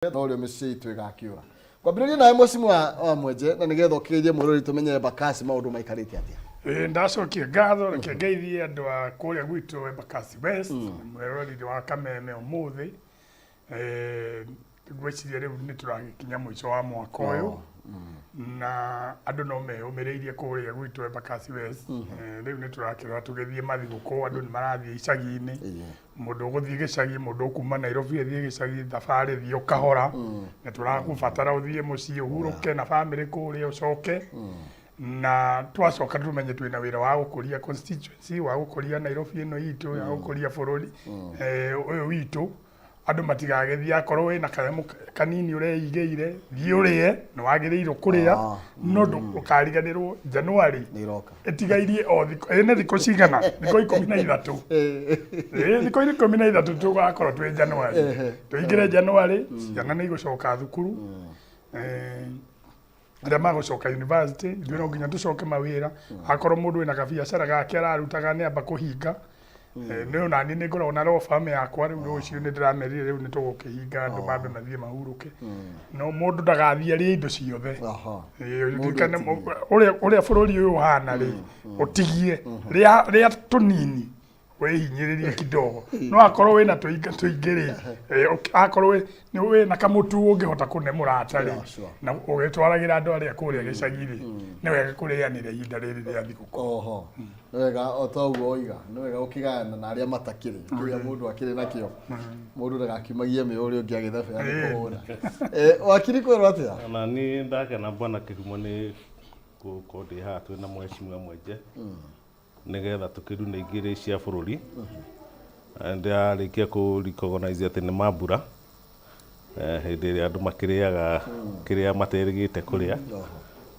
Norio mĩciĩ itũ ĩgakĩũra. Kwambĩrĩria nawe, mheshimiwa wa Mwenje, na nĩgetha ũkĩgeithie mwĩrori tũmenye Embakasi maũndũ maikarĩte atĩa. Ĩĩ, ndacokia ngatho. Reke ngeithie andũ a kũrĩa gwitũ Embakasi West, mwĩroreri wa Kameme ũmũthĩ. Ngwĩciria rĩu nĩ tũragĩkinya mũico wa mwaka ũyũ na andũ no meyũmĩrĩirie kũrĩa gwitũ Embakasi West. Rĩu nĩ tũrakĩrora tũgĩthiĩ mathigũkũ, andũ nĩ marathiĩ icagi-inĩ. Mũndũ ũgũthiĩ gĩcagi, mũndũ ũkuma Nairobi athiĩ gĩcagi, thabarĩ thiĩ o kahora, na tũragũbatara ũthiĩ mũciĩ ũhurũke na bamĩrĩ kũrĩa, ũcoke na twacoka tũmenye twĩna wĩra wa gũkũria constituency, wa gũkũria Nairobi ĩno itũ, wa gũkũria bũrũri ũyũ witũ. Andũ matigagĩthiĩ, akorwo wĩna kanyamũ kanini ũreigĩire, thiĩ ũrĩe, nĩ wagĩrĩirwo kũrĩa, no ndũkariganĩrwo January Nĩ iroka. Ĩtigairie o thikũ ĩ nĩ thikũ cigana? Thikũ 13. Ĩ, thikũ 13 tũgakorwo twĩ January, tũingĩre January, ciana nĩ igũcoka thukuru, arĩa magũcoka university, ithuĩ no nginya tũcoke mawĩra. Akorwo mũndũ wĩna kabiacara gake ararutaga nĩ amba kũhinga. Nĩ onani nĩ ngoragwo na law firm yakwa, rĩu rũciũ nĩ ndĩramerire rĩu nĩ tũgũkĩhinga, andũ mambe mathiĩ mahurũke, no mũndũ ndagathiĩ arĩe indo ciothe. Mũndũ ũririkane atigie. Ũrĩa bũrũri ũyũ ũhana rĩ, ũtigie rĩa rĩa tũnini, wĩhinyĩrĩrie kidogo, no akorwo wĩna tũingĩ tũingĩ rĩ, akorwo nĩ wĩna kamũtu ũngĩhota kũne mũrata rĩ, na ũgĩtwaragĩra andũ arĩa kũrĩa gĩcagi rĩ, nĩ wega kũrĩanĩra ihinda rĩrĩ rĩa thigũkũ. Oho, nĩ wega o ta ũguo oiga, nĩ wega gũkĩgayana na arĩa matakĩrĩ kĩrĩa mũndũ akĩrĩ nakĩo, mũndũ ndagakiumagie mĩ ũrĩa ũngĩ agĩthebea nĩ kũhũna. Wakiri, kwĩrwo atĩa? Ona niĩ ndakena, bwana Kĩhumo, nĩ gũkorwo ndĩ haha twĩna mheshimiwa Mwenje nĩgetha tũkĩrune igĩrĩ cia bũrũri. Ndĩrarĩkia kũ recognize atĩ nĩ mambura hĩndĩ ĩrĩa andũ makĩrĩaga kĩrĩa materĩgĩte kũrĩa,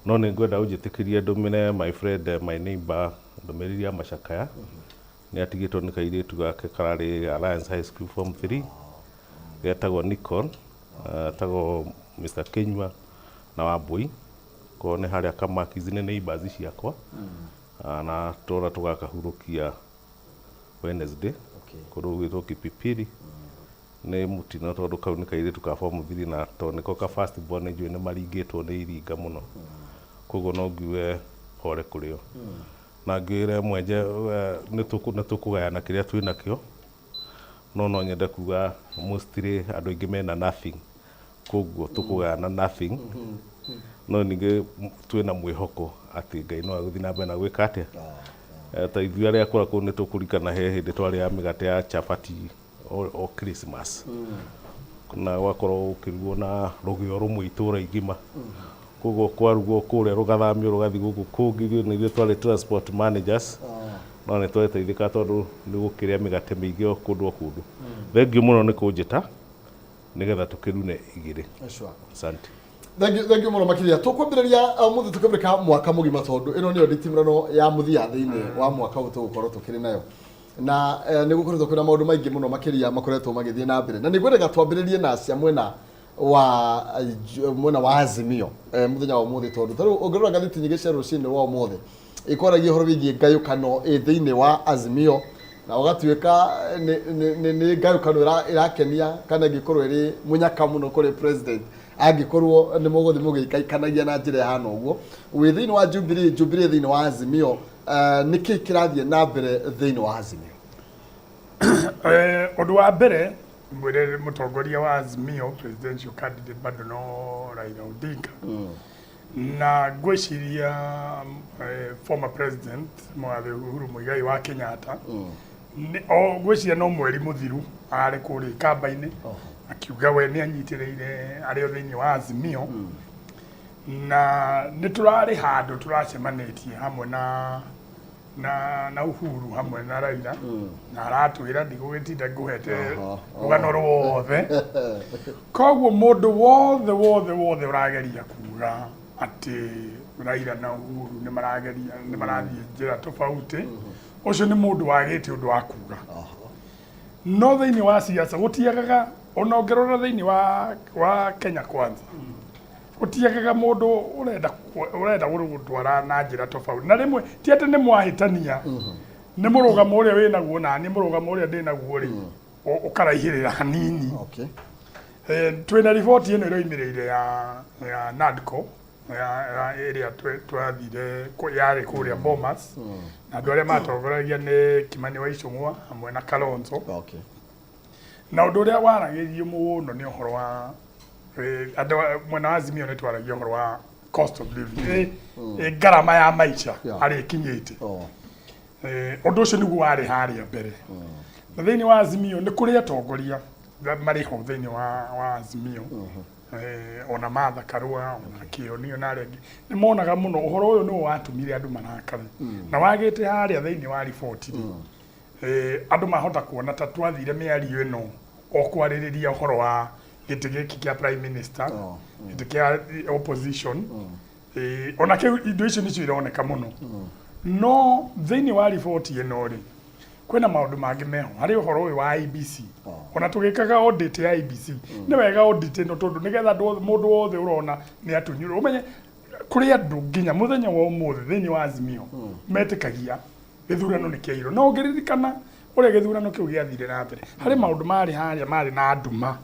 no nĩ ngwenda ũnjĩtĩkĩrie ndũmĩre my friend, my neighbor, ndũmĩrĩri ya macakaya. Nĩ atigĩtwo nĩ kairĩtu gake kararĩ Alliance High School form 3, getagwo Nicole, etagwo Mr. Kinyua na Wambui, korwo nĩ harĩa Kamakis, nĩ neighbors ciakwa. Na tũrona tũgakahurũkia Wednesday kũndũ gũgwĩtwo Kipipiri. Nĩ mũtino tondũ kau nĩ kairĩtu ka form 3, na tondũ nĩko ka first born, nĩ njũĩ nĩ maringĩtwo nĩ iringa mũno, koguo no ngiuge pole kũrĩ o na ngĩre Mwenje nĩ tũkũgayana kĩrĩa twĩ nakĩo, no no nyende kuga mostly andũ aingĩ mena nothing, koguo tũkũgayana nothing, no ningĩ twĩna mwĩhoko atĩ Ngai no agũthiĩ na mbere na gwĩka atĩa. Ta ithuĩ arĩa akũra kũu nĩ tũkũririkana he hĩndĩ twarĩaga mĩgate ya chapati o Christmas, na gwakorwo gũkĩrugwo na rũgĩo rũmwe itũra igima, koguo kwarugwo kũrĩa rũgathamio rũgathiĩ gũkũ kũngĩ. Ithuĩ nĩ ithuĩ twarĩ transport managers, no nĩ tweteithĩka tondũ nĩ gũkĩrĩa mĩgate mĩingĩ o kũndũ o kũndũ. Thengiũ mũno nĩ kũnjĩta nĩgetha tũkĩrune igĩrĩ. Asante. Thank you, thank you mũno makĩria. Tũkwambĩrĩria ũmũthĩ tũkĩmũrĩka mwaka mũgima, tondũ ĩno nĩyo nditimũrano ya mũthia thĩinĩ wa mwaka ũyũ tũgũkorwo tũkĩrĩ nayo, na nĩ gũkoretwo kwĩna maũndũ maingĩ mũno makĩria makoretwo magĩthiĩ na mbere, na nĩ ngwendaga twambĩrĩrie na cia mwena wa Azimio mũthenya wa ũmũthĩ, tondũ tarĩu ũngĩrora ngathĩti nyingĩ cia rũcinĩ rwa ũmũthĩ ikwaragia ũhoro wĩgiĩ ngayũkano ĩ thĩinĩ wa Azimio, na ũgatuĩka nĩ ngayũkano ĩrakenia kana ĩngĩkorwo ĩrĩ mũnyaka mũno kũrĩ president angĩkorwo nĩ mũgũthiĩ mũgĩikaikanagia na njĩra ĩhana ũguo wĩ thĩinĩ wa Jubilee, Jubilee thĩinĩ wa Azimio. Nĩ kĩĩ kĩrathiĩ na mbere thĩinĩ wa Azimio? Ũndũ wa mbere mwĩre mũtongoria wa Azimio, presidential candidate bado no Raila Odinga, na ngwĩciria former president Mũgathe Uhuru Muigai wa Kenyatta o ngwĩciria no mweri mũthiru arĩ kũrĩa ikamba-inĩ akiuga we nĩ anyitĩrĩire arĩ o thĩinĩ wa Azimio, na nĩ tũrarĩ handũ tũracemanĩtie hamwe na Uhuru hamwe na Raila, na aratwĩra ndigũgĩtinda ngũhete rũgano rwothe. Koguo mũndũ wothe wothe wothe ũrageria kuga atĩ Raila na Uhuru nĩ marageria nĩ marathiĩ njĩra tofauti, ũcio nĩ mũndũ wagĩte ũndũ wa kuga. No thĩinĩ wa siasa gũtiagaga, ona ũngĩrora thĩinĩ wa Kenya Kwanza, gũtiagaga mũndũ ũrenda gũtwara na njĩra tofauti, na rĩmwe ti atĩ nĩ mwahĩtania, nĩ mũrũgamo ũrĩa wĩ naguo na nĩ mũrũgamo ũrĩa ndĩ naguo rĩ, ũkaraihĩrĩra hanini. Twĩna riboti ĩno ĩroimĩrĩire ya NADCO ya ĩrĩa twathire yarĩ kũrĩa Bomas, na andũ arĩa matongoragia nĩ Kimani wa Ichung'wa hamwe na Kalonzo. Na ũndũ ũrĩa waragĩrio mũno nĩ ũhoro wa andũ mwena wa Azimio nĩ twaragia ũhoro wa cost of living, ngarama ya maica harĩa ĩkinyĩte. Ũndũ ũcio nĩguo warĩ harĩa mbere. Na thĩinĩ wa Azimio nĩ kũrĩ atongoria marĩ ho thĩinĩ wa Azimio, ona Martha Karua, ona Kĩoni, ona arĩa angĩ nĩ monaga mũno ũhoro ũyũ nĩwo watũmire andũ marakare na wagĩte harĩa thĩinĩ wa riboti rĩ. Andũ mahota kuona ta twathire mĩario ĩno o kwarĩrĩria ũhoro wa gĩtĩ gĩkĩ kĩa prime minister, gĩtĩ kĩa opposition. Ona kĩu indo icio nĩcio ironeka mũno, no thĩinĩ wa riboti ĩno rĩ, kwĩna maũndũ mangĩ meho harĩ ũhoro ũyũ wa IEBC. Ona tũgĩkaga audit ya IEBC, nĩ wega audit ĩno tondũ nĩgetha andũ mũndũ wothe ũrona nĩ atunyũrwo ũmenye kũrĩ andũ nginya mũthenya wa ũmũthĩ thĩinĩ wa Azimio metĩkagia gĩthurano nĩ kĩairwo. No ũngĩririkana ũrĩa gĩthurano kĩu gĩathire na mbere, harĩ maũndũ marĩ harĩa marĩ na nduma.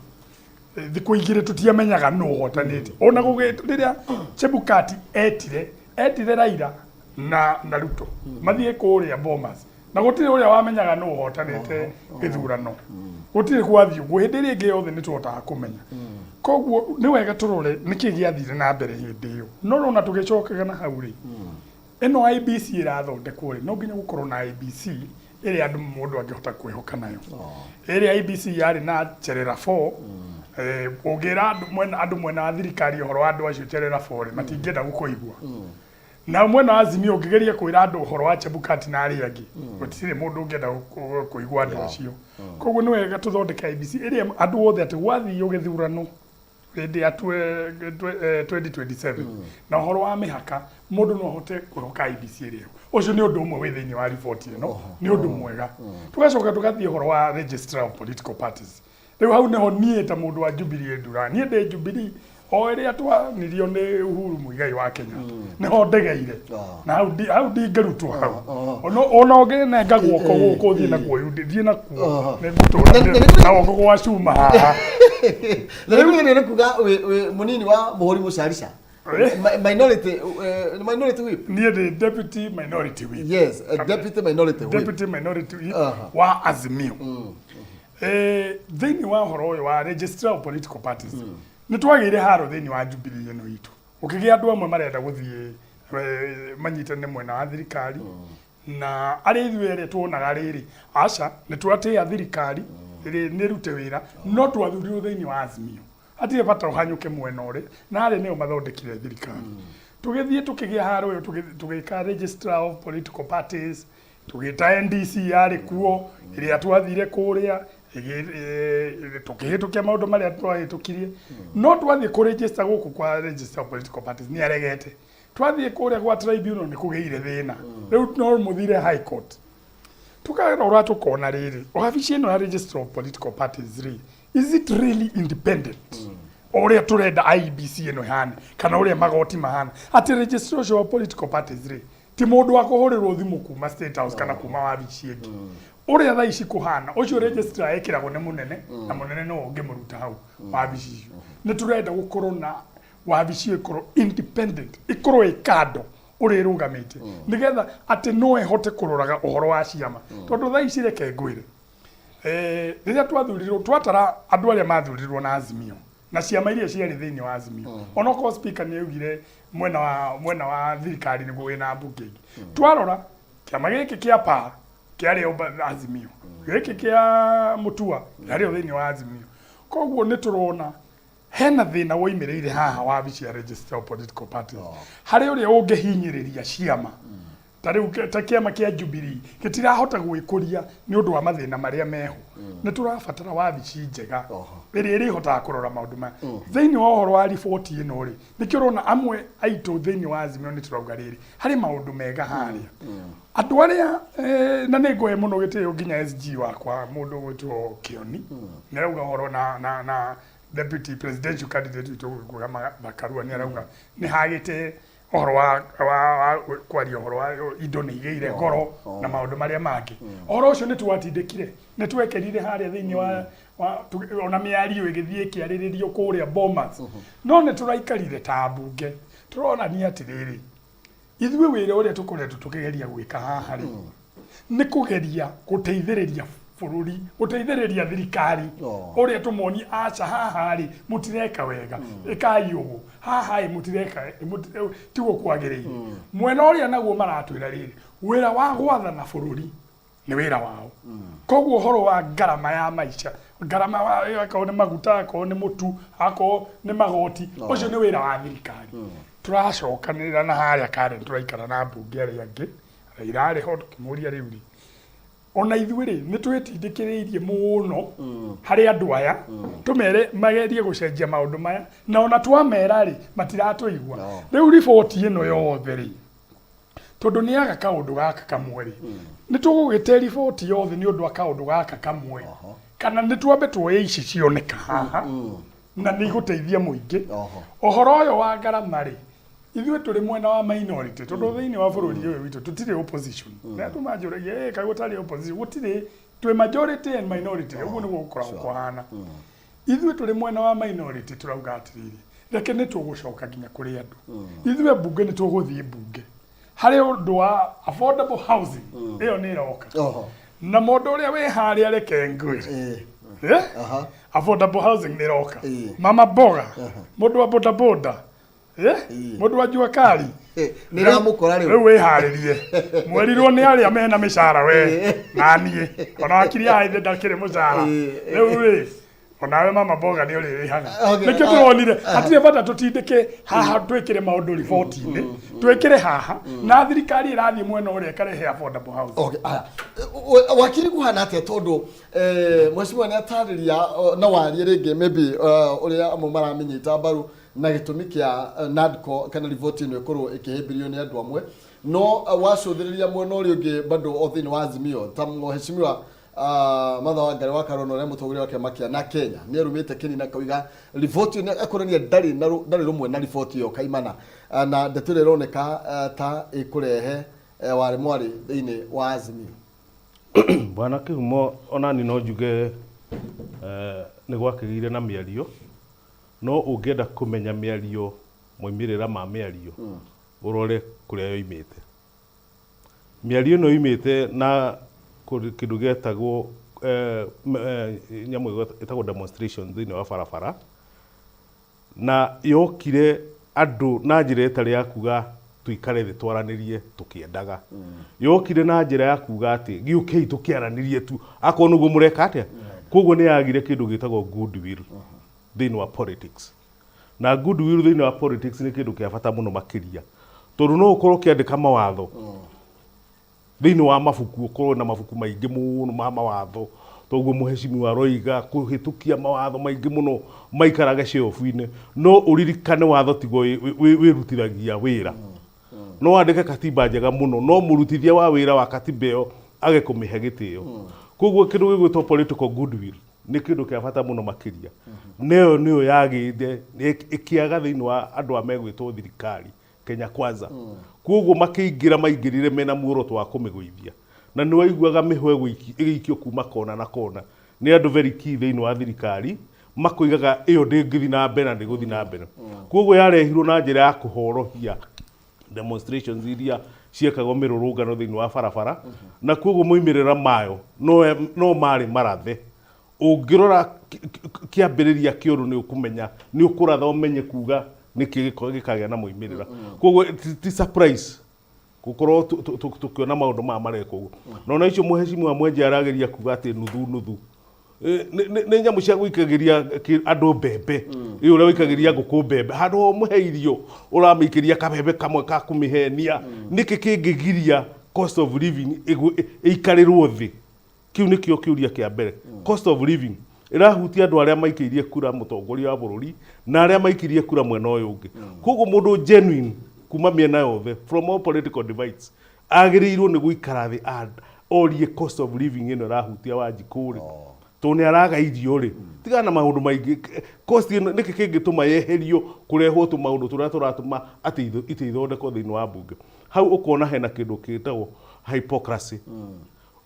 Thikũ igĩrĩ tũtiamenyaga nũ ũhotanĩte. Ona rĩrĩa Chebukati etire Raila na Ruto mathiĩ kũrĩa Bomas, na gũtirĩ ũrĩa wamenyaga nũ ũhotanĩte gĩthurano, gũtirĩ gwathiĩ ũguo. Hĩndĩ ĩrĩa ĩngĩ yothe nĩ tũhotaga kũmenya. Koguo nĩ wega tũrore nĩkĩ gĩathire na mbere hĩndĩ ĩyo. No rona tũgĩcokaga na hau rĩ, ĩno IEBC ĩrathondekwo rĩ, no nginya gũkorwo na IEBC ĩrĩa andũ mũndũ angĩhota kwĩhoka nayo. Ĩrĩa IEBC yarĩ na Cherera 4, ũngĩra andũ mwena wa thirikari ũhoro wa andũ acio Cherera 4 rĩ, matingĩenda gũkũigua. Na mwena wa Azimio ũngĩgeria kwĩra andũ ũhoro wa Chebukati na arĩa angĩ, gũtirĩ mũndũ ũngĩenda kũigua andũ acio. Koguo nĩ wega tũthondeke IEBC ĩrĩa andũ othe atĩ gwathio gĩthurano hĩndĩ ya 2027 na ũhoro wa mĩhaka, mũndũ no ahote kwĩhoka IEBC ĩrĩa ĩho. Ũcio nĩ ũndũ ũmwe wĩ thĩinĩ wa riboti ĩno, nĩ ũndũ mwega. Tũgacoka tũgathiĩ ũhoro wa registrar of political parties. Rĩu hau nĩho niĩ ta mũndũ wa Jubilee nduraga. Niĩ ndĩ Jubilee o ĩrĩa twanirio nĩ Uhuru Muigai wa Kenyatta, nĩho ndegeire. Na hau ndingĩrutwo hau. Ona ũngĩnenga guoko gũkũ thiĩ nakuo, thiĩ nakuo, nĩ ngũtũra na guoko gwa cuma haha. Na rĩu nĩ kuga wĩ mũnini wa mũhũri mũcarica. Minority, minority whip. Niĩ ndĩ deputy minority whip. Yes, a deputy minority whip. Deputy minority whip wa Azimio. Thĩinĩ wa ũhoro ũyũ wa registrar of political parties, nĩ twagĩire haro thĩinĩ wa Jubilee ĩno itũ, gũkĩgĩa andũ amwe marenda gũthiĩ manyitane mwena wa thirikari, na arĩa ithuĩ erĩ tuonaga rĩrĩ, aca, nĩ twatĩĩa thirikari ĩrĩ nĩ ĩrute wĩra, no twathurirwo thĩinĩ wa Azimio, hatirĩ bata ũhanyũke mwena ũrĩ na arĩa nĩo mathondekire thirikari. Tũgĩthiĩ tũkĩgĩa haro ĩyo, tũgĩka registrar of political parties, tũgĩta NDC yarĩ kuo ĩrĩa twathire kũrĩa, tũkĩhĩtũkia maũndũ marĩa twahĩtũkirie. No twathiĩ kũregister gũkũ kwa registrar of political parties, nĩ aregete. Twathiĩ kũrĩa gwa tribunal, nĩ kũgĩire thĩna, rĩu no mũthire high court. Tukarora tukona rĩrĩ, wabici ĩno ya registrar of political parties rĩ, is it really independent o ũrĩa tũrenda IEBC ĩno ĩhane kana ũrĩa magoti mahana, atĩ registration of political parties rĩ, ti mũndũ wa kũhũrĩrwo thimũ kuma State House kana kuma wabici ĩngĩ ũrĩa thaa ici kũhana. Ũcio registrar ekĩragwo nĩ mũnene, na mũnene no ũngĩmũruta hau wabici icio. Nĩ tũrenda gũkorwo na wabici ĩyo ĩkorwo independent, ĩkorwo ĩ kando ũrĩa ĩrũgamĩte, nĩgetha atĩ no ĩhote kũroraga ũhoro wa ciama. Tondũ thaa ici reke ngwĩre, rĩrĩa twathurirwo, twatara andũ arĩa mathurirwo na Azimio na ciama iria ciarĩ thĩinĩ wa Azimio, onokorwo speaker nĩ augire mwena wa thirikari nĩguo wĩna mbunge ingĩ, twarora kĩama gĩkĩ kĩa PAA kĩarĩ o Azimio, gĩkĩ kĩa Mutua kĩarĩ o thĩinĩ wa Azimio. Koguo nĩ tũrona hena thĩna woimĩrĩire haha wabici ya registrar of political parties, harĩ ũrĩa ũngĩhinyĩrĩria ciama ta rĩu ta kĩama kĩa Jubilee gĩtirahota gwĩkũria nĩ ũndũ wa mathĩna marĩa meho. Nĩ tũrabatara wabici njega ĩrĩa ĩrĩhotaga kũrora maũndũ maya. Thĩinĩ wa ũhoro wa riboti ĩno rĩ, nĩkĩo ũrona amwe aitũ thĩinĩ wa Azimio nĩ tũrauga rĩrĩ, harĩ maũndũ mega harĩa andũ arĩa na nĩ ngũhe mũno gĩtĩo nginya SG wakwa, mũndũ ũgwĩtwo Kĩoni, nĩ arauga ũhoro na deputy presidential candidate witũ kuga Makarua nĩ arauga nĩ hagĩte ũhoro wa kwaria ũhoro wa indo nĩ igĩire goro na maũndũ marĩa mangĩ. Ũhoro ũcio nĩ twatindĩkire, nĩ twekerire harĩa thĩinĩ wa Ona mĩario ĩgĩthiĩ ĩkĩarĩrĩrio kũrĩa Bomas, no nĩ tũraikarire ta mbunge tũronania atĩrĩrĩ, ithuĩ wĩra ũrĩa tũkoretwo tũkĩgeria gwĩka haha rĩ, nĩ kũgeria gũteithĩrĩria bũrũri, gũteithĩrĩria thirikari, ũrĩa tũmonie aca haha rĩ, mũtireka wega, ĩkai ũũ, haha ĩ mũtireka, tiguo kwagĩrĩire. Mwena ũrĩa naguo maratwĩra rĩrĩ, wĩra wa gwathana bũrũri nĩ wĩra wao. Koguo ũhoro wa ngarama ya maica, ngarama wa akorwo nĩ maguta, akorwo nĩ mũtu, akorwo nĩ magoti, ũcio nĩ wĩra wa thirikari. Tũracokanĩrĩra na harĩa Karen, tũraikara na mbunge arĩa angĩ, Raila arĩ ho, tũkĩmũria rĩu rĩ, ona ithuĩ rĩ, nĩ twĩtindĩkĩrĩirie mũno harĩ andũ aya, tũmere magerie gũcenjia maũndũ maya, na ona twamera rĩ, matiratũigua. Rĩu riboti ĩno yothe rĩ, tondũ nĩ yaga kaũndũ gaka kamwe rĩ, nĩ tũgũgĩte riboti yothe nĩ ũndũ wa kaũndũ gaka kamwe, kana nĩ twambe tuoye ici cioneka haha na nĩ igũteithia mũingĩ? Ũhoro ũyũ wa ngarama rĩ, ithuĩ tũrĩ mwena wa minority, tondũ thĩinĩ wa bũrũri ũyũ witũ tũtirĩ opposition. Na andũ manjũragia, "Ĩ, kaĩ gũtarĩ opposition?" Gũtirĩ, twĩ majority and minority. Ũguo nĩguo gũkoragwo kũhana. Ithuĩ tũrĩ mwena wa minority tũrauga atĩrĩrĩ, reke nĩ tũgũcoka nginya kũrĩ andũ. Ithuĩ mbunge nĩ tũgũthiĩ mbunge harĩ ũndũ wa affordable housing, ĩyo nĩ ĩroka. Na mũndũ ũrĩa wĩ harĩa, reke ngwĩre, Eh? Affordable housing nĩ ĩroka. Mama mboga, mũndũ wa bodaboda, eh? Mũndũ wa jua kali. Nĩ ĩramũkora rĩu. Rĩu wĩharĩrie, mwerirwo nĩ arĩa mena mĩcara, we na niĩ, ona wakiri haha ithe ndakĩrĩ mũcara. Rĩu rĩ, onawe mama mboga nĩ ũrĩrĩhaga. Nĩkĩo tũronire hatirĩ bata tũtindĩke haha, twĩkĩre maũndũ riboti-inĩ, twĩkĩre haha na thirikari ĩrathiĩ mwena ũrĩa ĩkarehe affordable housing. Okay, aya. Wakiri, kuhana atĩa, tondũ mheshimiwa nĩ atarĩria na warie rĩngĩ maybe ũrĩa amwe maramĩnyita mbaru na gĩtũmi kĩa NADCO kana riboti ĩno ĩkorwo ĩkĩhĩmbĩrio nĩ andũ amwe, no wacũthĩrĩria mwena ũrĩa ũngĩ bado o thĩinĩ wa Azimio, ta mheshimiwa Martha Wangari wa Karua na ũrĩa mũtongoria wa kĩama kĩa na Kenya nĩ arumĩte kĩnina, akauga riboti ĩyo akonania ndarĩ na ndarĩ rũmwe na riboti ĩyo kaimana. Na ndeto ĩrĩa ĩroneka ta ĩkũrehe warĩ mwarĩ thĩinĩ wa Azimio. Bwana Kĩhumo, onani no njuge nĩ gwakĩgĩire na mĩario, no ũngĩenda kũmenya mĩario, moimĩrĩra ma mĩario, ũrore kũrĩa yoimĩte. Mĩario ĩno yoimĩte na kĩndũ gĩetagwo nyamũ ĩtagwo demonstration thĩinĩ wa barabara, na yokire andũ na njĩra ĩtarĩ ya kuga tuikare thĩ twaranĩrie tũkĩendaga. Yokire na njĩra ya kuga atĩ gĩũkei tũkĩaranĩrie tu, akorwo nĩguo mũreka atĩa. Koguo nĩ yagire kĩndũ gĩtagwo goodwill thĩinĩ wa politics, na goodwill thĩinĩ wa politics nĩ kĩndũ kĩa bata mũno makĩria, tondũ no ũkorwo ũkĩandĩka mawatho thĩinĩ wa mabuku, ũkorwo na mabuku maingĩ mũno ma mawatho, toguo mũhecimiwa aroiga kũhĩtũkia mawatho maingĩ mũno maikarage shelf-inĩ, no ũririkane watho tiguo wĩrutithagia wĩra. No wandĩke katiba njega mũno, no mũrutithia wa wĩra wa katiba ĩyo age kũmĩhe gĩtĩo. Koguo kĩndũ gĩgwĩtwo political goodwill nĩ kĩndũ kĩa bata mũno makĩria, nayo nĩyo yagĩire ĩkĩaga thĩinĩ wa andũ a megwĩtwo thirikari Kenya Kwanza. Koguo makĩingĩra, maingĩrire mena muoroto wa kũmĩgũithia, na nĩ waiguaga mĩhwa ĩgĩikio kuma kona na kona nĩ andũ very key thĩinĩ wa thirikari, makoigaga ĩyo ndĩngĩthiĩ na mbere na ndĩgũthiĩ na mbere. Koguo yarehirwo na njĩra ya kũhorohia demonstrations iria ciekagwo, mĩrũrũngano thĩinĩ wa barabara, na koguo moimĩrĩra mayo no marĩ marathe. Ũngĩrora kĩambĩrĩria kĩũru, nĩ ũkũmenya, nĩ ũkũratha ũmenye kuga nĩkĩ gĩkagĩa na moimĩrĩra. Koguo ti surprise gũkorwo tũkĩona maũndũ maya marekwo ũguo. Na ona icio mũhecimiwa Mwenje arageria kuga atĩ nuthu nuthu, nĩ nyamũ cia gũikagĩria andũ mbembe, ĩ ũrĩa ũikagĩria ngũkũ mbembe, handũ ho mũhe irio ũramĩikĩria kabembe kamwe ka kũmĩhenia. Nĩkĩ kĩngĩgiria cost of living ĩikarĩrwo thĩ? Kĩu nĩkĩo kĩũria kĩa mbere. Cost of living ĩrahutia andũ arĩa maikĩirie kura mũtongoria wa bũrũri na arĩa maikirie kura mwena ũyũ ũngĩ. Koguo mũndũ genuine kuma mĩena yothe, from all political divides, agĩrĩirwo nĩ gũikara thĩ orie cost of living ĩno ĩrahutia Wanjikũ rĩ, tondũ nĩ araga irio rĩ, tigana na maũndũ maingĩ, cost ĩno nĩkĩ kĩngĩtũma yeherio, kũrehwo tũmaũndũ tũrĩa tũratũma atĩ itĩ ithondekwo thĩinĩ wa mbunge? Hau ũkona hena kĩndũ gĩtagwo hypocrisy,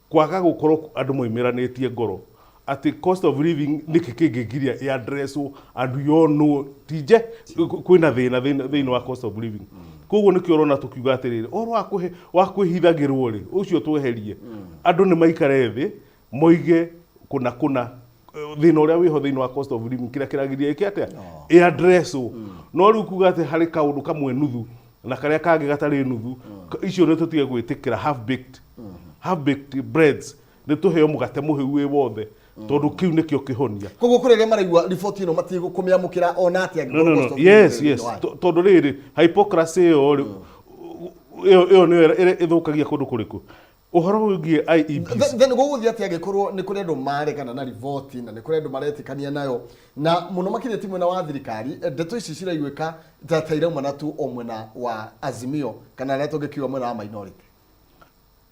kwaga gũkorwo andũ moimĩranĩtie ngoro. Atĩ cost of living nĩkĩ kĩngĩgiria ĩ addresswo? And we all know tinje kwĩna thĩna thĩinĩ wa cost of living. Koguo nĩkĩo ũrona tũkiuga atĩrĩrĩ, ũhoro wa kwĩhe wa kwĩhithagĩrwo rĩ, ũcio tweherie. Andũ nĩ maikare thĩ moige kũna kũna thĩna ũrĩa wĩho thĩinĩ wa cost of living, kĩrĩa kĩragiria ĩke atĩa, ĩ addresswo. No rĩu kuga atĩ harĩ kaũndũ kamwe nuthu na karĩa kangĩ gatarĩ nuthu, icio nĩ tũtige gwĩtĩkĩra half baked breads. Nĩ tũheo mũgate mũhĩu wĩ wothe, tondũ kĩu nĩkĩo kĩhonia. Koguo kũrĩ arĩa maraigua riboti ĩno matigũkũmĩamũkĩra ona atĩa No, no, angĩkorwo no. cost of living Yes. ĩrĩ Yes. thĩinĩ wayo. Tondũ rĩrĩ, hypocrisy ĩyo rĩ, ĩyo nĩyo ĩrĩa ĩthũkagia kũndũ kũrĩkũ ũhoro wĩgiĩ IEBC. Then gũgũthiĩ atĩa angĩkorwo nĩ kũrĩ andũ maregana na riboti na nĩ kũrĩ andũ maretĩkania nayo, na mũno makĩria ti mwena wa thirikari? Ndeto ici ciraiguĩka ta irauma tu o mwena wa Azimio kana arĩa tũngĩkiuga mwena wa minority.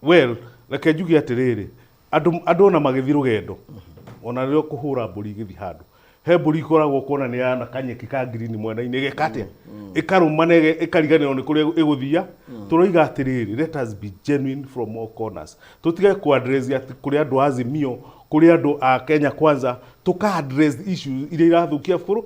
Well, reke njuge atĩrĩrĩ, andũ ona magĩthiĩ rũgendo, ona rĩrĩa ũkũhũra mbũri igĩthiĩ handũ, he mbũri ikoragwo kuona nĩ yana kanyeki ka ngirini mwena-inĩ, ĩgeka atĩa? Ĩkarũma na ĩkariganĩrwo nĩ kũrĩa ĩgũthia. Tũroiga atĩrĩrĩ, let us be genuine from all corners. Tũtige ku address atĩ kũrĩ andũ a Azimio, kũrĩ andũ a Kenya Kwanza. Tũka address issues iria irathũkia bũrũ.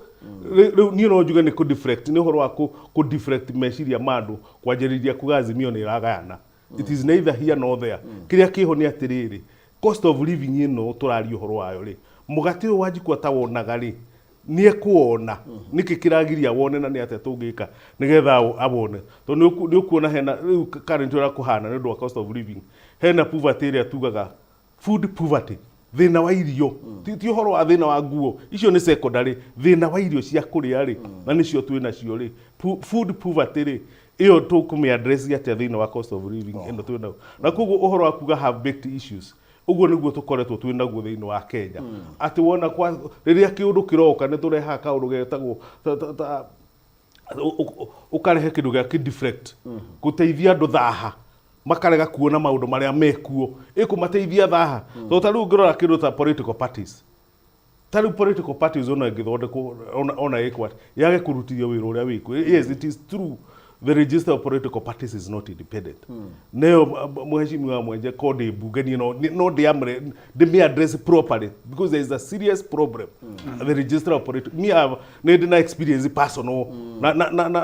Rĩu niĩ no njuge nĩ kũ deflect, nĩ ũhoro wa kũ deflect meciria ma andũ, kwanjĩrĩria kuga Azimio nĩ ĩragayana. It is neither here nor there. Kĩrĩa kĩho nĩ atĩrĩrĩ, cost of living ĩno tũraria ũhoro wayo rĩ, mũgate ũyũ Wanjikũ atawonaga rĩ, nĩ ekuwona? Nĩkĩ kĩragiria wone, na nĩ atĩa tũngĩka nĩgetha awone? Tondũ nĩ ũkuona hena rĩu current ũrĩa kũhana nĩ ũndũ wa cost of living, hena poverty ĩrĩa tugaga food poverty, thĩna wa irio. Ti ũhoro wa thĩna wa nguo, icio nĩ secondary. Thĩna wa irio cia kũrĩa rĩ, na nĩcio twĩ nacio rĩ, food poverty rĩ, ĩyo tũkũmĩ address atĩa thĩinĩ wa cost of living ĩno twĩ nayo? Na koguo ũhoro wa kuga half baked issues, ũguo nĩguo tũkoretwo twĩ naguo thĩinĩ wa Kenya, atĩ wona kwa rĩrĩa kĩũndũ kĩroka, nĩ tũrehaga kaũndũ getagwo ũkarehe kĩndũ gĩa kĩ-deflect gũteithia andũ thaha, makarega kuona maũndũ marĩa mekuo ĩkũmateithia thaha. Tondũ ta rĩu ũngĩrora kĩndũ ta political parties, ta rĩu political parties ona ĩngĩthondekwo ona ĩkwo atĩa, yage kũrutithio wĩra ũrĩa wĩkuo. Yes, it is true the register of political parties is not independent. Neyo mheshimiwa Mwenje, ko ndĩ mbunge niĩ, no ndĩamre ndĩmĩ address properly, because there is a serious problem. The register of political, me have nĩ ndĩ na experience personal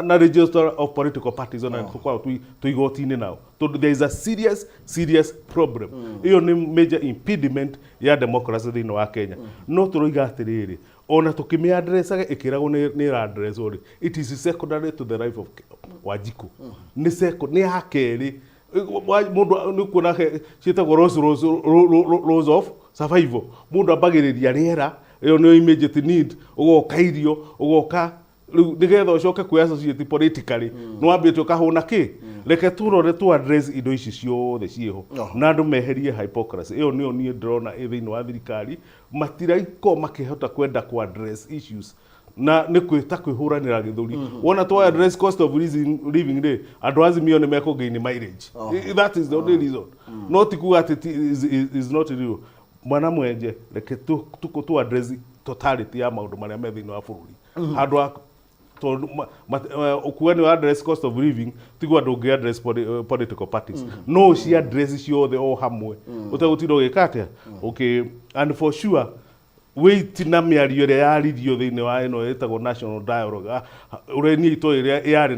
na register of political parties, ona tũkoragwo twĩ igoti-inĩ nao, tondũ there is a serious, serious problem. Ĩyo nĩ major impediment ya democracy thĩinĩ wa Kenya. No tũroiga atĩrĩrĩ, ona tũkĩmĩ addressaga ĩkĩragwo nĩ ĩra addresswo rĩ, it is secondary to the life of Wanjikũ. Nĩ nĩ ya kerĩ. Mũndũ nĩ kuona ciĩtagwo laws of survival. Mũndũ ambagĩrĩria rĩera, ĩyo nĩyo immediate need, ũgoka irio, ũgoka rĩu nĩgetha ũcoke kwĩ associate politically, nĩ wambĩte ũkahũna kĩ. Reke tũrore tu address indo ici ciothe ciĩho na andũ meherie hypocrisy. Ĩyo nĩyo niĩ ndĩrona ĩ thĩinĩ wa thirikari, matiraiko makĩhota kwenda ku address issues na nĩ kwĩta kwĩhũranĩra gĩthũri. Wona twa address cost of living rĩ, andũ Azimio nĩ mekũ mileage. That is the only reason. No ti kuga atĩ is not real. Mwana Mwenje, reke tu address totality ya maũndũ marĩa me thĩinĩ wa bũrũri, handũ ha tondũ ũkuga nĩ address cost of living, tiguo andũ ũngĩ address political parties. No ũci address ciothe o hamwe ũtegũtinda ũgĩka atĩa. Okay, and for sure wait na mĩario ĩrĩa yaririo thĩinĩ wa ĩno ĩtagwo national dialogue. Ũrĩa niĩ itoĩ ĩrĩa yarĩ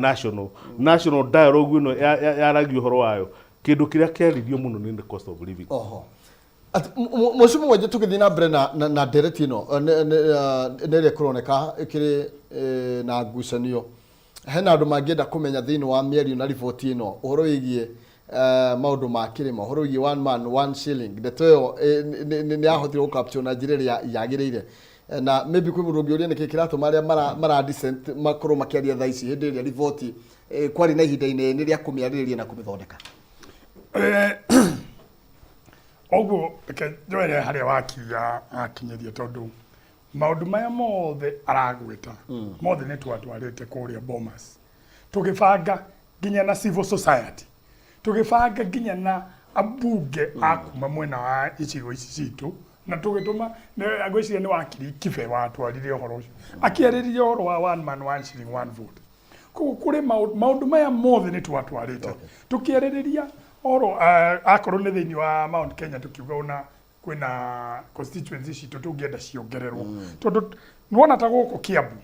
national dialogue ĩno yaragia ũhoro wayo, kĩndũ kĩrĩa kĩaririo mũno nĩ the cost of living. Oho. Mheshimiwa Mwenje, tũgĩthiĩ na mbere na ndereti ĩno, nĩ ĩrĩa kũroneka ĩkĩrĩ na ngucanio, hena andũ mangĩenda kũmenya thĩinĩ wa mĩario na riboti ĩno ũhoro wĩgiĩ maũndũ ma kĩrĩma, ũhoro wĩgiĩ one man one shilling. Ndeto ĩyo nĩ yahotire gũcapture na njĩra ĩrĩa yagĩrĩire? Na maybe kwĩ mũndũ ũngĩũria nĩkĩ kĩratũma arĩa mara dissent makorwo makĩaria thaa ici, hĩndĩ ĩrĩa riboti kwarĩ na ihinda inene rĩa kũmĩarĩrĩria na kũmĩthondeka. Ũguo reke njoere harĩa wakinya akinyĩria, tondũ maũndũ maya mothe aragwĩta mothe nĩ twatwarĩte kũrĩa Bomas, tũgĩbanga nginya na civil society, tũgĩbanga nginya na ambunge a kuma mwena wa icigo ici citũ, na tũgĩtũma ngwĩciria nĩ wakiri Kibe watwarire ũhoro ũcio akĩarĩria ũhoro wa one man one shilling one vote. Koguo kũrĩ maũndũ maya mothe nĩ twatwarĩte tũkĩarĩrĩria oro akorwo nĩ thĩinĩ wa Mount Kenya, tũkiuga ona Kwĩna constituency citũ tũngĩenda ciongererwo, tondũ nĩwona ta gũkũ Kiambu,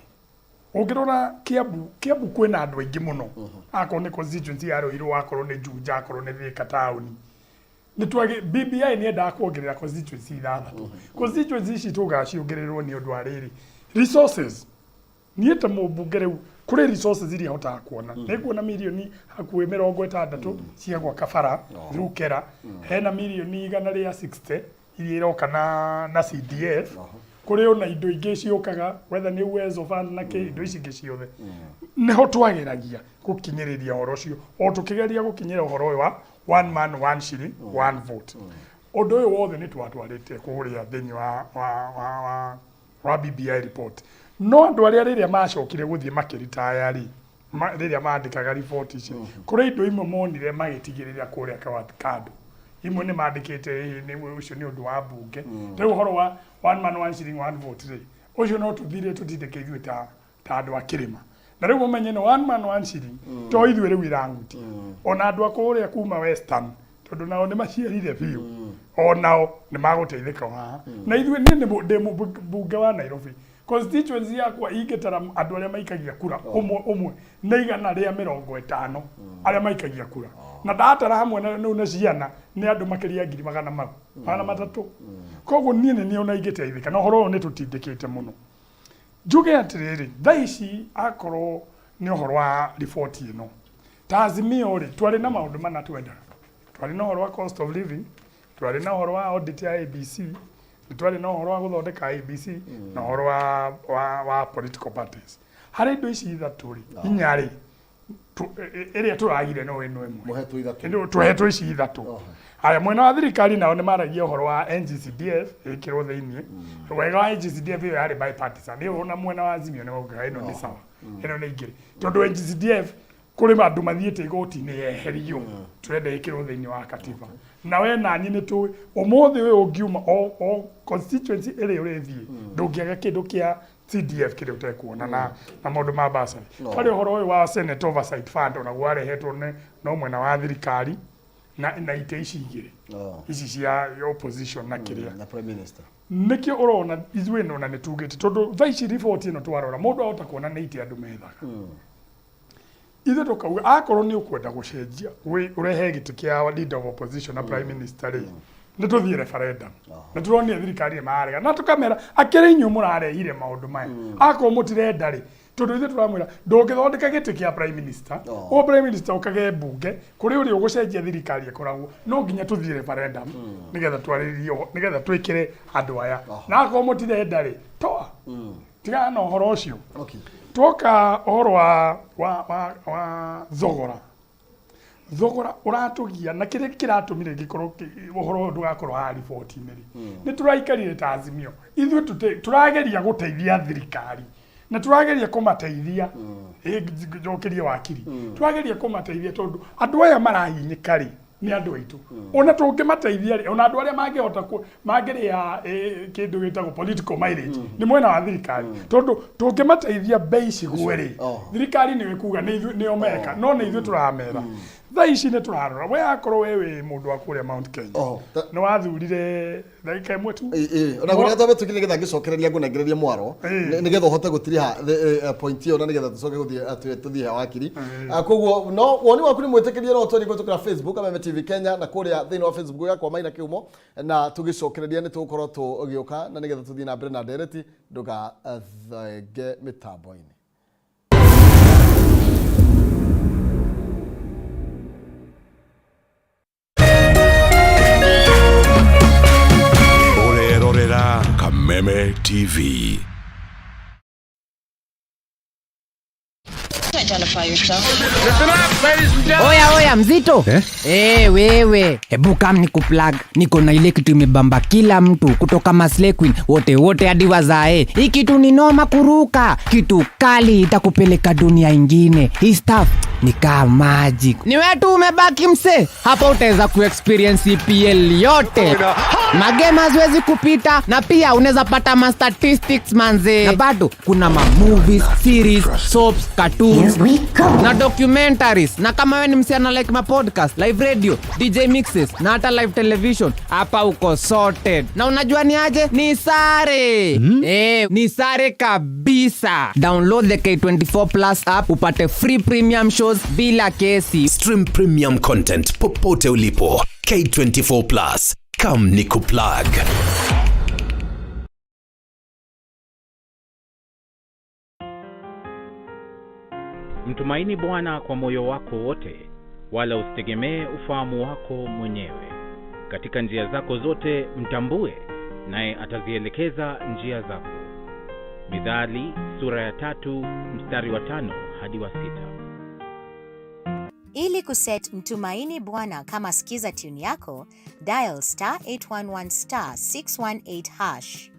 ũngĩrora Kiambu, Kiambu kwĩna andũ aingĩ mũno, akorwo nĩ constituency ya Ruiru, akorwo nĩ Juja, akorwo nĩ Thika taũni. Nĩ BBI nĩ yendaga kuongerera constituency ithathatũ. Constituency ici tũgaciongererwo nĩ ũndũ wa rĩrĩ, resources. Niĩ ta mũmbunge rĩu kũrĩ resources iria hotaga kuona, nĩ kuona mirioni hakuhĩ 60 cia gwaka bara through KeRRA, hena mirioni 160 iria iroka na CDF, kũrĩ ona indo ingĩ ciũkaga, whether nĩ Uwezo Fund na kĩ, indo ici ingĩ ciothe. Nĩho twageragia gũkinyĩrĩria ũhoro ũcio, o tũkĩgeria gũkinyĩra ũhoro ũyũ wa one man, one shilling, one vote. Ũndũ ũyũ wothe nĩ twatwarĩte kũrĩa thĩinĩ wa BBI report, no andũ arĩa rĩrĩa macokire gũthiĩ makĩritaya rĩ, rĩrĩa mandĩkaga riboti ici, kũrĩ indo imwe monire magĩtigĩrĩra kũrĩa kando, imwe nĩ mandĩkĩte ĩĩ, nĩ ũcio nĩ ũndũ wa mbunge. Rĩu ũhoro wa one man, one shilling, one vote rĩ, ũcio no tũthire tũtindĩke ithuĩ ta andũ a kĩrĩma. Na rĩu ũmenye nĩ one man, one shilling to ithuĩ rĩu irangutia ona andũ a kũrĩa kuma Western, tondũ nao nĩ maciarire biũ, o nao nĩ magũteithĩka o haha na ithuĩ. Niĩ ndĩ mũmbunge wa Nairobi, constituency yakwa ingĩtara andũ arĩa maikagia kura ũmwe ũmwe nĩ 150 arĩa maikagia kura, na ndatara hamwe na rĩu na ciana nĩ andũ makĩria ngiri magana mau 300. Koguo niĩ nĩ niĩ ona ingĩteithĩka na ũhoro ũyũ nĩ tũtindĩkĩte mũno. Njuge atĩrĩrĩ, thaa ici akorwo nĩ ũhoro wa riboti ĩno, ta Azimio rĩ, twarĩ na maũndũ mana twendaga. Twarĩ na ũhoro wa cost of living, twarĩ na ũhoro wa audit ya IEBC, nĩ twarĩ na ũhoro wa gũthondeka IEBC, na ũhoro wa political parties. Harĩ indo ici ithatũ rĩ, inya rĩ, ĩrĩa tũragire no ĩno ĩmwe. Mũhetwo ithatũ. Tũhetwo ici ithatũ. Haya, mwena wa thirikari nao nĩ maragia ũhoro wa NGCDF ĩkĩrwo thĩiniĩ. Wega wa NGCDF, ĩyo yarĩ bipartisan ĩyo, ona mwena wa Azimio nĩ maugaga ĩno nĩ sawa, ĩno nĩ ingĩrĩ, tondũ NGCDF kũrĩ andũ mathiĩte igoti-inĩ yeherio, tũrenda ĩkĩrwo thĩiniĩ wa katiba. Na we nani nĩ tũĩ ũmũthĩ ũyũ ũngiuma o constituency ĩrĩa ũrĩthiĩ, ndũngĩaga kĩndũ kĩa CDF kĩrĩa ũtekuona na maũndũ ma bursary. Harĩ ũhoro ũyũ wa Senate Oversight Fund, onaguo warehetwo nĩ no mwena wa thirikari na itĩ ici igĩrĩ ici cia opposition na kĩrĩa na prime minister. Nĩkĩo ũrona ithuĩ nona nĩ tugĩte, tondũ thaa ici riboti ĩno twarora, mũndũ ahota kuona nĩ itĩ andũ methaga. Ithuĩ tũkauga akorwo nĩ ũkwenda gũcenjia ũrehe gĩtĩ kĩa leader of opposition na prime minister rĩ, nĩ tũthiĩ referendum. Na tũronire thirikari nĩ mararega, na tũkamera akĩrĩ inyuĩ mũrarehire maũndũ maya, akorwo mũtirenda rĩ, tondũ ithuĩ tũramwĩra ndũngĩthondeka gĩtĩ kĩa prime minister o prime minister ũkage mbunge kũrĩ ũrĩa ũgũcenjia thirikari ĩkoragwo, no nginya tũthiĩ referendum nĩgetha twarĩrĩrie nĩgetha twĩkĩre andũ aya, na akorwo mũtirenda rĩ, toa tigana na ũhoro ũcio. Twoka ũhoro wa thogora, thogora ũratũgia, na kĩrĩa kĩratũmire gĩkorwo ũhoro ũyũ ndũgakorwo haha riboti-inĩ rĩ, nĩ tũraikarire ta Azimio ithuĩ tũrageria gũteithia thirikari na tũrageria kũmateithia. Ĩ, njokerie wakiri, tũrageria kũmateithia tondũ andũ aya marahinyĩka rĩ, nĩ andũ aitũ. Ona tũngĩmateithia rĩ, ona andũ arĩa mangĩhota mangĩrĩa kĩndũ gĩtagwo political mileage nĩ mwena wa thirikari, tondũ tũngĩmateithia mbei cigwe rĩ, thirikari nĩyo ĩkuga nĩ ithuĩ nĩo meka, no nĩ ithuĩ tũramera. Thaa ici nĩ tũrarora we akorwo we wĩ mũndũ wa kũrĩa Mount Kenya, nĩ wathurire ndagĩka ĩmwe tu. Ĩ, ona kũrĩa twambe tũkire nĩgetha ngĩcokereria ngũnengererie mwaro, nĩgetha ũhote gũtiriha point ĩyo, na nĩgetha tũcoke gũthiĩ tũthiĩ he wakiri. Koguo no woni waku nĩ mwĩtĩkĩrie, no ũtwĩre kũhĩtũkĩra Facebook Kameme TV Kenya, na kũrĩa thĩinĩ wa Facebook yakwa Maina Kĩhumo, na tũgĩcokereria nĩ tũgũkorwo tũgĩũka na nĩgetha tũthiĩ na mbere na ndereti. Ndũgathenge mĩtambo-inĩ. Ũrerorera Kameme TV. Identify yourself. Oya oya, mzito eh? Eh, wewe hebu kam ni kuplug. Niko na ile kitu imebamba kila mtu kutoka maslay queen wote wote hadi wazae. Hii kitu ni noma kuruka, kitu kali itakupeleka dunia ingine. Hii stuff Ni kaa magic. Ni wewe tu umebaki mse. Hapa utaweza kuexperience EPL yote. Magame haziwezi kupita na pia unaweza pata ma statistics manze. Na bado kuna ma movies, series, soaps, cartoons na documentaries. Na kama wewe ni msichana like ma podcast, live radio, DJ mixes na hata live television, hapa uko sorted. Na unajua ni aje? Ni sare. Eh, ni sare kabisa. Download the K24 Plus app upate free premium shows bila kesi. Stream premium content popote ulipo. K24 Plus. Come nikuplug. Mtumaini Bwana kwa moyo wako wote, wala usitegemee ufahamu wako mwenyewe. Katika njia zako zote mtambue, naye atazielekeza njia zako. Mithali sura ya 3 mstari wa 5 hadi wa 6. Ili kuset Mtumaini Bwana kama skiza tune yako, dial star 811 star 618 hash.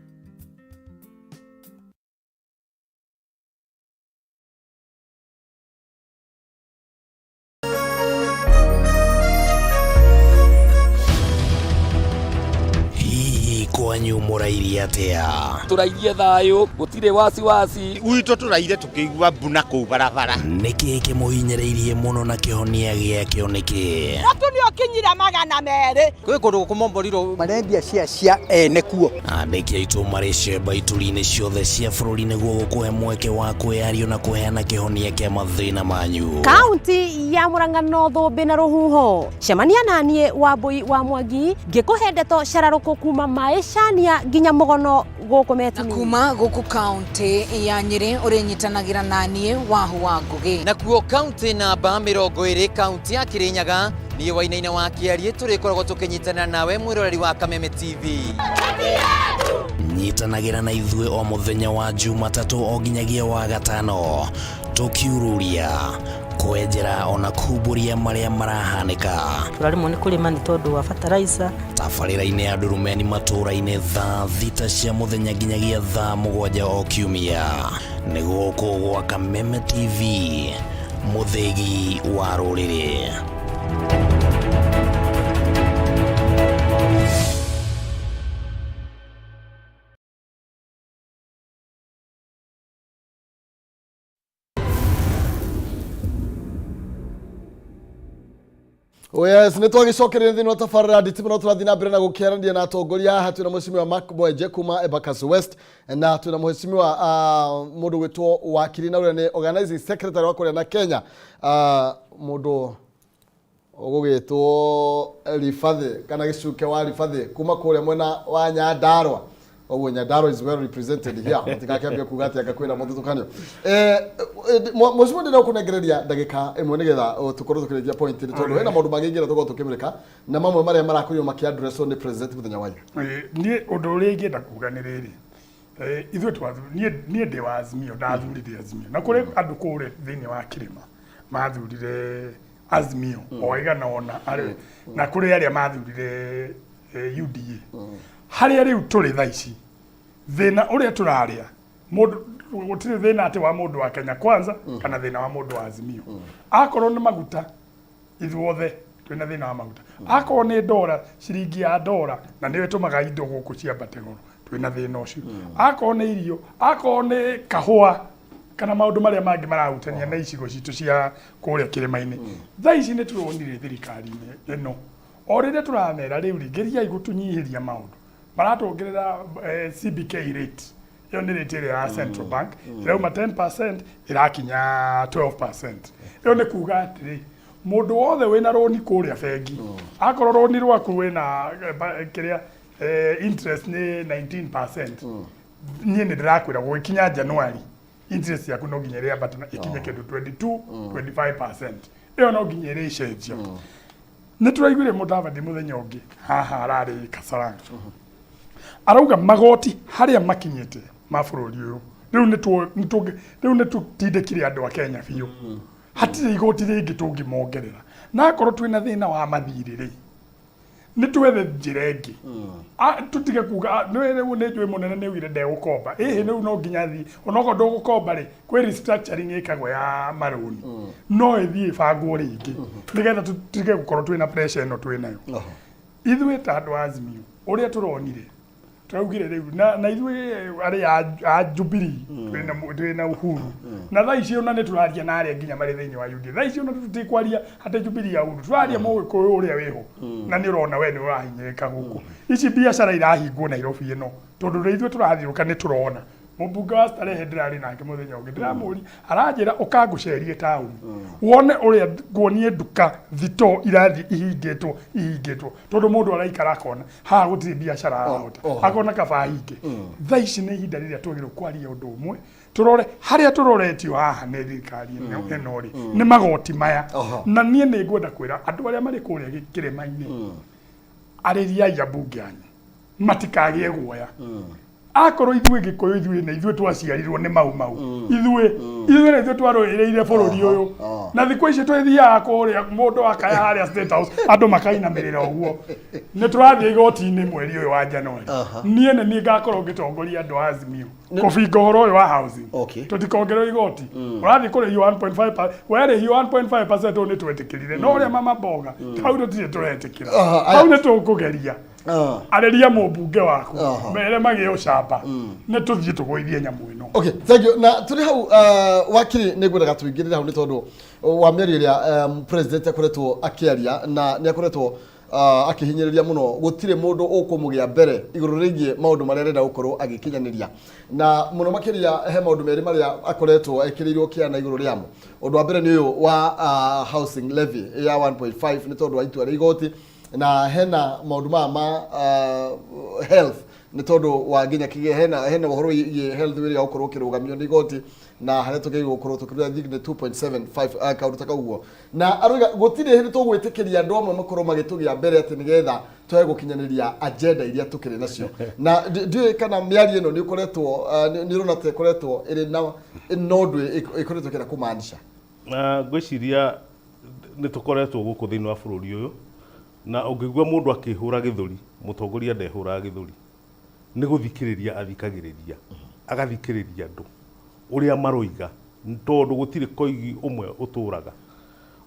Hihi kwanyu mũrairie atĩa? Tũrairie thayũ, gũtirĩ wasiwasi. Gwitũ tũraire tũkĩigua mbuna kũu barabara. Nĩkĩ kĩmũhinyĩrĩirie mũno na kĩhonia gĩakĩo nĩkĩ? Mũtu nĩ ũkinyire 200. Kwĩ kũndũ kũmomborirwo marendia cia cia ene kuo. Andĩki aitũ marĩ cemba ituri-inĩ ciothe cia bũrũri nĩguo gũkũhe mweke wa kwĩyario na kũheana kĩhonia kĩa mathĩna manyu. Kaunti ya Murang'a no thũmbĩ na rũhuho. Cemania naniĩ Wambui wa Mwangi ngĩkũhe ndeto cararũkũ kuma maĩcania nginya mũgono gũkũ Metini. Kuma gũkũ kaunti ya Nyĩrĩ ũrĩnyitanagĩra naniĩ Wahu wa Ngũgĩ. Nakuo kaunti namba 20 kaunti ya Kirinyaga niĩ Wainaina wa Kĩariĩ tũrĩkoragwo tũkĩnyitanĩra nawe mwĩroreri wa Kameme TV. Nyitanagĩra na ithuĩ o mũthenya wa Jumatatũ o nginyagia wa gatano tũkiururia kwenjera ona kumbũria marĩa marahanĩka. Tũraremwo nĩ kũrĩma nĩ tondũ wa fertilizer. Tabarĩra-inĩ ya Ndurumeni matũũra-inĩ thaa 6 cia mũthenya nginyagia thaa 7 o kiumia. Nĩ gũkũ gwa Kameme TV, mũthĩgi wa rũrĩrĩ. Oh yes, nä twagäcokereria thä inä wa tabarä nditi no tårathiä na mbere na gå kä aranĩria na atongoria haha twä na mheshimiwa Mark Mwenje kuma Embakasi West na twä na mheshimiwa må ndå gwätwo wakiri na å rä a nä organizing secretary wa kũrĩa na Kenya må ndå ũgũgĩtwo Ribathi kana gĩcuke wa Ribathi kuma kũrĩa mwena wa Nyandarua. Ũguo Nyandarua is well represented here, matigakĩambia kuga atĩ anga kwĩna mũthutũkanio. Mheshimiwa, ndĩrenda kũnengereria ndagĩka ĩmwe nĩgetha tũkorwo tũkĩrĩkia point nĩ tondũ hena maũndũ mangĩ ingĩenda tũkorwo tũkĩmũrĩka na mamwe marĩa marakorirwo makĩaddresswo nĩ president mũthenya wa ira. Niĩ ũndũ ũrĩa ingĩenda kuga nĩ rĩrĩ, ithuĩ niĩ ndĩ wa Azimio, ndathurire Azimio na kũrĩ andũ kũrĩa thĩinĩ wa kĩrĩma mathurire Azimio o igana ona arĩ na kũrĩ arĩa mathurire UDA. Harĩa rĩu tũrĩ thaa ici thĩna ũrĩa tũrarĩa mũndũ gũtirĩ thĩna atĩ wa mũndũ wa Kenya Kwanza kana thĩna wa mũndũ wa Azimio. Akorwo nĩ maguta ithuothe twĩna thĩna wa maguta, akorwo nĩ ndora ciringi ya ndora na nĩyo ĩtũmaga indo gũkũ ciambate goro twĩna thĩna ũcio, akorwo nĩ irio, akorwo nĩ kahũa kana maũndũ marĩa mangĩ marahutania na icigo citũ cia kũrĩa kĩrĩma-inĩ. Thaa ici nĩ tũronire thirikari-inĩ ĩno o rĩrĩa tũramera rĩu rĩ geriai gũtũnyihĩria maũndũ maratuongerera CBK rate ĩyo nĩ rate ĩrĩa ya Central Bank ĩrauma 10% ĩrakinya 12%. Ĩyo nĩ kuga atĩrĩ mũndũ wothe wĩna rũni kũrĩa bengi akorwo rũni rwaku wĩna kĩrĩa interest nĩ 19%, niĩ nĩ ndĩrakwĩra gũgĩkinya January interest yaku no nginya ĩrĩambata na ĩkinye kĩndũ 22 25%. Ĩyo no nginya ĩrĩcenjia. Nĩ tũraiguire Mũdavadi mũthenya ũngĩ haha ararĩ Kasarani arauga magoti harĩa makinyĩte ma bũrũri ũyũ rĩu rĩu nĩ tũtindĩkire andũ a Kenya biũ, hatirĩ igoti rĩngĩ tũngĩmongerera na akorwo twĩna thĩna wa mathirĩ rĩ Nĩ twethe njĩra ĩngĩ. Ah, tũtige kuga ah, nĩ rĩu nĩ njũĩ mũnene nĩ augire ndegũkomba. Ĩhĩ rĩu no nginya thiĩ. Onokorwo ndũgũkomba rĩ, kwĩ restructuring ĩkagwo ya marũni. No ĩthiĩ ĩbangwo rĩngĩ nĩgetha tũtige gũkorwo twĩna pressure ĩno twĩ nayo. Ithuĩ ta andũ a Azimio, ũrĩa tũronire, tũraugire rĩu na, na ithuĩ arĩa a Jubilee twĩna Uhuru na thaa ici ona nĩ tũraria na arĩa nginya marĩ thĩinĩ wa UDA. Thaa ici ona tũtikwaria atĩ Jubilee ya Uhuru, tũraria mũgĩkũyũ ũrĩa wĩho na nĩ ũrona we nĩ ũrahinyĩrĩka gũkũ. Ici biacara irahingwo Nairobi ĩno tondũ rĩ ithuĩ tũrathiũka nĩ tũrona. Mũmbunge wa Starehe ndĩrarĩ nake mũthenya ũngĩ ndĩramũria, aranjĩra ũka ngũcerie taũni wone ũrĩa nguonie nduka thitoo irathiĩ ihingĩtwo ihingĩtwo tondũ mũndũ araikara akona haha gũtirĩ biacara arahota akona kaba ahinge. Thaa ici nĩ ihinda rĩrĩa twagĩrĩirwo kwaria ũndũ ũmwe, tũrore harĩa tũroretio haha nĩ thirikari ĩno ĩno rĩ nĩ magoti maya. Na niĩ nĩ ngwenda kwĩra andũ arĩa marĩ kũrĩa kĩrĩma-inĩ, arĩriai ambunge anyu matikagĩe guoya. Akorwo ithuĩ Gĩkũyũ ithuĩ nĩ ithuĩ twaciarirwo nĩ Mau Mau, ithuĩ ithuĩ nĩ ithuĩ twarũĩrĩire bũrũri ũyũ, na thikũ ici twĩthiaga kũrĩa mũndũ akaya harĩa State House andũ makainamĩrĩra ũguo. Nĩ tũrathiĩ igoti-inĩ mweri ũyũ wa January. Niĩ nĩ niĩ ngakorwo ngĩtongoria andũ a Azimio kũbinga ũhoro ũyũ wa housing. Tũtikongererwo igoti. Ũrathiĩ kũrĩhio 1.5, werĩhio 1.5% ũyũ nĩ twetĩkĩrire, no ũrĩa mama mboga hau tũtirĩ tũretĩkĩra. Hau nĩ tũkũgeria. Arĩria mũmbunge waku mere magĩe ũcamba nĩ tũthiĩ tũgũithie nyamũ ĩno. Okay, thank you. Na tũrĩ hau wakiri nĩ ngwendaga tũingĩrĩre hau nĩ tondũ wa mĩario ĩrĩa president akoretwo akĩaria, na nĩ akoretwo akĩhinyĩrĩria mũno gũtirĩ mũndũ ũkũmũgĩa mbere igũrũ rĩgiĩ maũndũ marĩa arenda gũkorwo agĩkinyanĩria, na mũno makĩria he maũndũ merĩ marĩa akoretwo ekĩrĩirwo kĩana igũrũ rĩamo. Ũndũ wa mbere nĩ ũyũ wa housing levy ya 1.5 nĩ tondũ wa itua rĩa igoti, na hena maũndũ maya ma health nĩ tondũ wa nginya kĩgĩa hena ũhoro wĩgiĩ health wĩrĩa gũkorwo ũkĩrũgamio nĩ igoti, na harĩa tũgĩrĩirwo gũkorwo tũkĩruta I think nĩ 2.75 kaũndũ ta kau ũguo. Na aroiga gũtirĩ hĩndĩ tũgwĩtĩkĩria andũ amwe makorwo magĩtũgĩa mbere atĩ nĩgetha twage gũkinyanĩria agenda iria tũkĩrĩ nacio. Na ndiũĩ kana mĩario ĩno nĩ ũkoretwo nĩ ũrona ta ĩkoretwo ĩrĩ na na ũndũ ĩkoretwo ĩkĩenda kũmaanisha? Na ngwĩciria nĩ tũkoretwo gũkũ thĩinĩ wa bũrũri ũyũ, na ũngĩigua mũndũ akĩhũra gĩthũri, mũtongoria ndehũraga gĩthũri, nĩ gũthikĩrĩria athikagĩrĩria, agathikĩrĩria andũ ũrĩa maroiga, tondũ gũtirĩ koigi ũmwe ũtũraga.